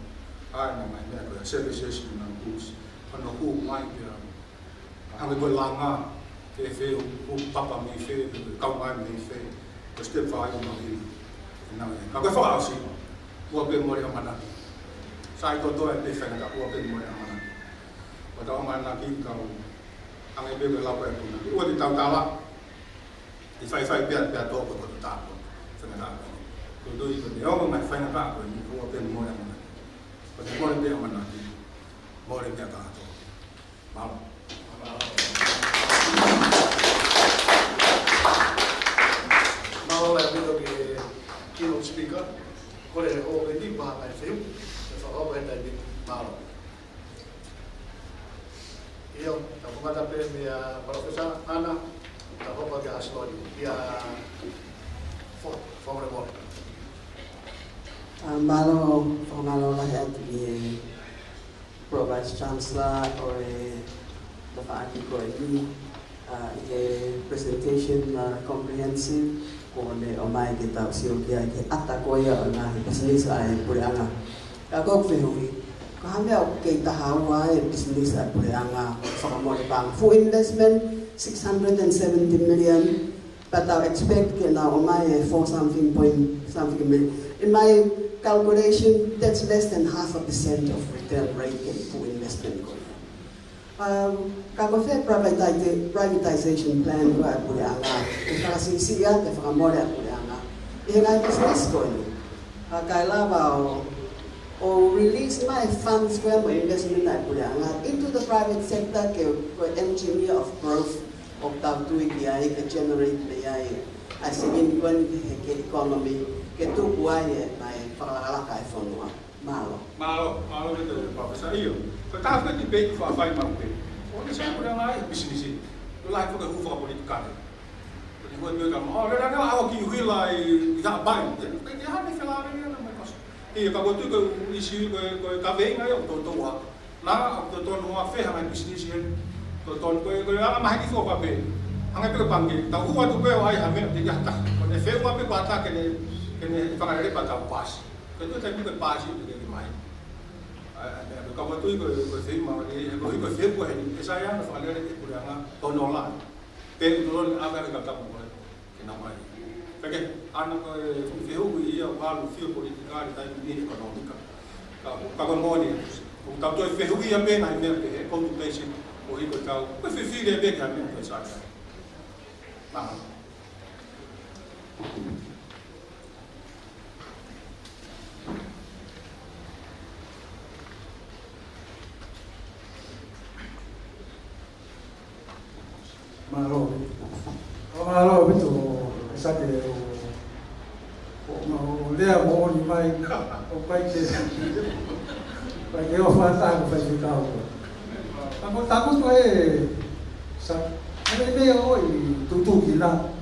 ngaahi meʻa ko ē, services mo e ngaahi goods. Ko hono hū mai pea hangē ko e langa, fēfē, ʻoku papa mei fē, kaungā mei fē. Ko e step fā ia ʻoku mau ʻi ai. Ka ko e fakaʻosi, ua pē mole ʻamanaki. Sai kotoa e pē faingataʻa, ua pē mole ʻamanaki. Ko ʻetau ʻamanaki, kau hangē pē ko e lau ko ē ʻa e punake. ʻOua te tau tala, ʻe faifai pē ʻa e, pea tō ko e koto tāpō. Faingataʻa ko ē. Ko e tui ko e ongo ngaahi faingataʻa ko eni, ua pē mole ʻamanaki. Ko e mole pē ʻamanaki, mole pē ʻa kātoa. Mālō. Mālō lahi ʻaupito ki he keynote speaker. Kole ʻo e ni pa mai fiu. E fakaʻofa e taimi. Mālō. ʻIo, tau kamata pē meia Palōfesa Ana, tau kamata kia Asiloni, kia Fo-, Fo-, Fo-, Fo-. ʻA, mālō, fakamālō lahi atu ki he Pro Vice Chancellor ʻo e tafaʻaki ko eni, ʻa, ʻi he presentation, ʻa, comprehensive, kuo ne ʻomai ke tau sio ki ai ki he ʻata ko ia ʻo e ngaahi business ʻa e puleʻanga. Ka ko ʻeku fehuʻi, ko e hā e meʻa ʻoku kei taha ua e business ʻa e puleʻanga fakamole paʻanga. Full investment, six hundred and seventy million, but I expect ke nau ʻomai e four something point something million. In my calculation, that's less than half a percent of return rate ke full investment ko ia. Um, ka ko e fē privatization, privatization plan ko ē ʻa e puleʻanga, ke fakasiʻisiʻi ʻa e fakamole ʻa e puleʻanga ʻi he ngaahi business ko eni. ʻA, kae lava ʻo, ʻo release mai funds ko ē mo e investment ʻa e puleʻanga into the private sector ke ko e engine of growth ʻoku tau tui ki ai ke generate mei ai ʻa e singin ko eni he ke economy ke tuku ai e ngaahi fakalakalaka ʻa e fonua. Mālō. Mālō, mālō ʻaupito Palōfesa. ʻIo. Ko e taha e debate ʻoku faʻa fai maʻu pē. ʻOku ʻi ai e puleʻanga ʻi he pisinisi. ʻOku lahi e hū fakapolitikale. Ko e hū atu ka mo, ʻo, lele ange ʻa e kiʻi ʻuhila ʻi, ʻi Haʻapai. Pea, pea ʻi ai hano felāveʻi ʻana mai kosi. ʻIo, ka ʻoku ou tui ko e ʻuhisi, ko e, ko e kaveinga ia ʻoku totonu. Naʻa, ʻoku totonu ʻa e fē hanga e pisinisi ē. Totonu ko e, ko e anga maheni fua pē. Hanga pē ko e pangikē. Tau hū atu pē ʻo ʻai ha meʻa te ia ta. Ko e feʻunga pē pata ke ne, ke ne fakalele pea tau paasi. Ko e toe taimi ko e paasi ʻoku teʻeki ke mai. ʻA, ʻa, ʻa, ka ʻoku ou tui ko e, ko e fei ma, ʻe, ʻe, ko e, ko e fei ko e heni, ʻe sai ange fakalele e puleʻanga tono la. Pe ʻoku totonu ʻa e kau tapu ko e, ke nau mai. Pea ke, ʻa ia ko e, ko e fehuʻi ia ʻoku ʻalu fio politikale taimi ni ʻekonōmika. Ka, ka ko e moʻoni, ʻoku tau toe fehuʻi ia pē ngaahi meʻa pehē, ko e tuʻu pē si, ʻo hiko tau, ko e fifili pē ki ha meʻa ko e sai. Mālō. Mālō. ʻO mālō ʻaupito, ʻEsate, ʻo, ʻo, ʻo lea moʻoni mai, ʻo ʻikai ke, ʻikai ke ʻofa atu ko e faifekau. Ka ko e taku ko e, sa, ʻa e meʻa ʻoku tutuki na.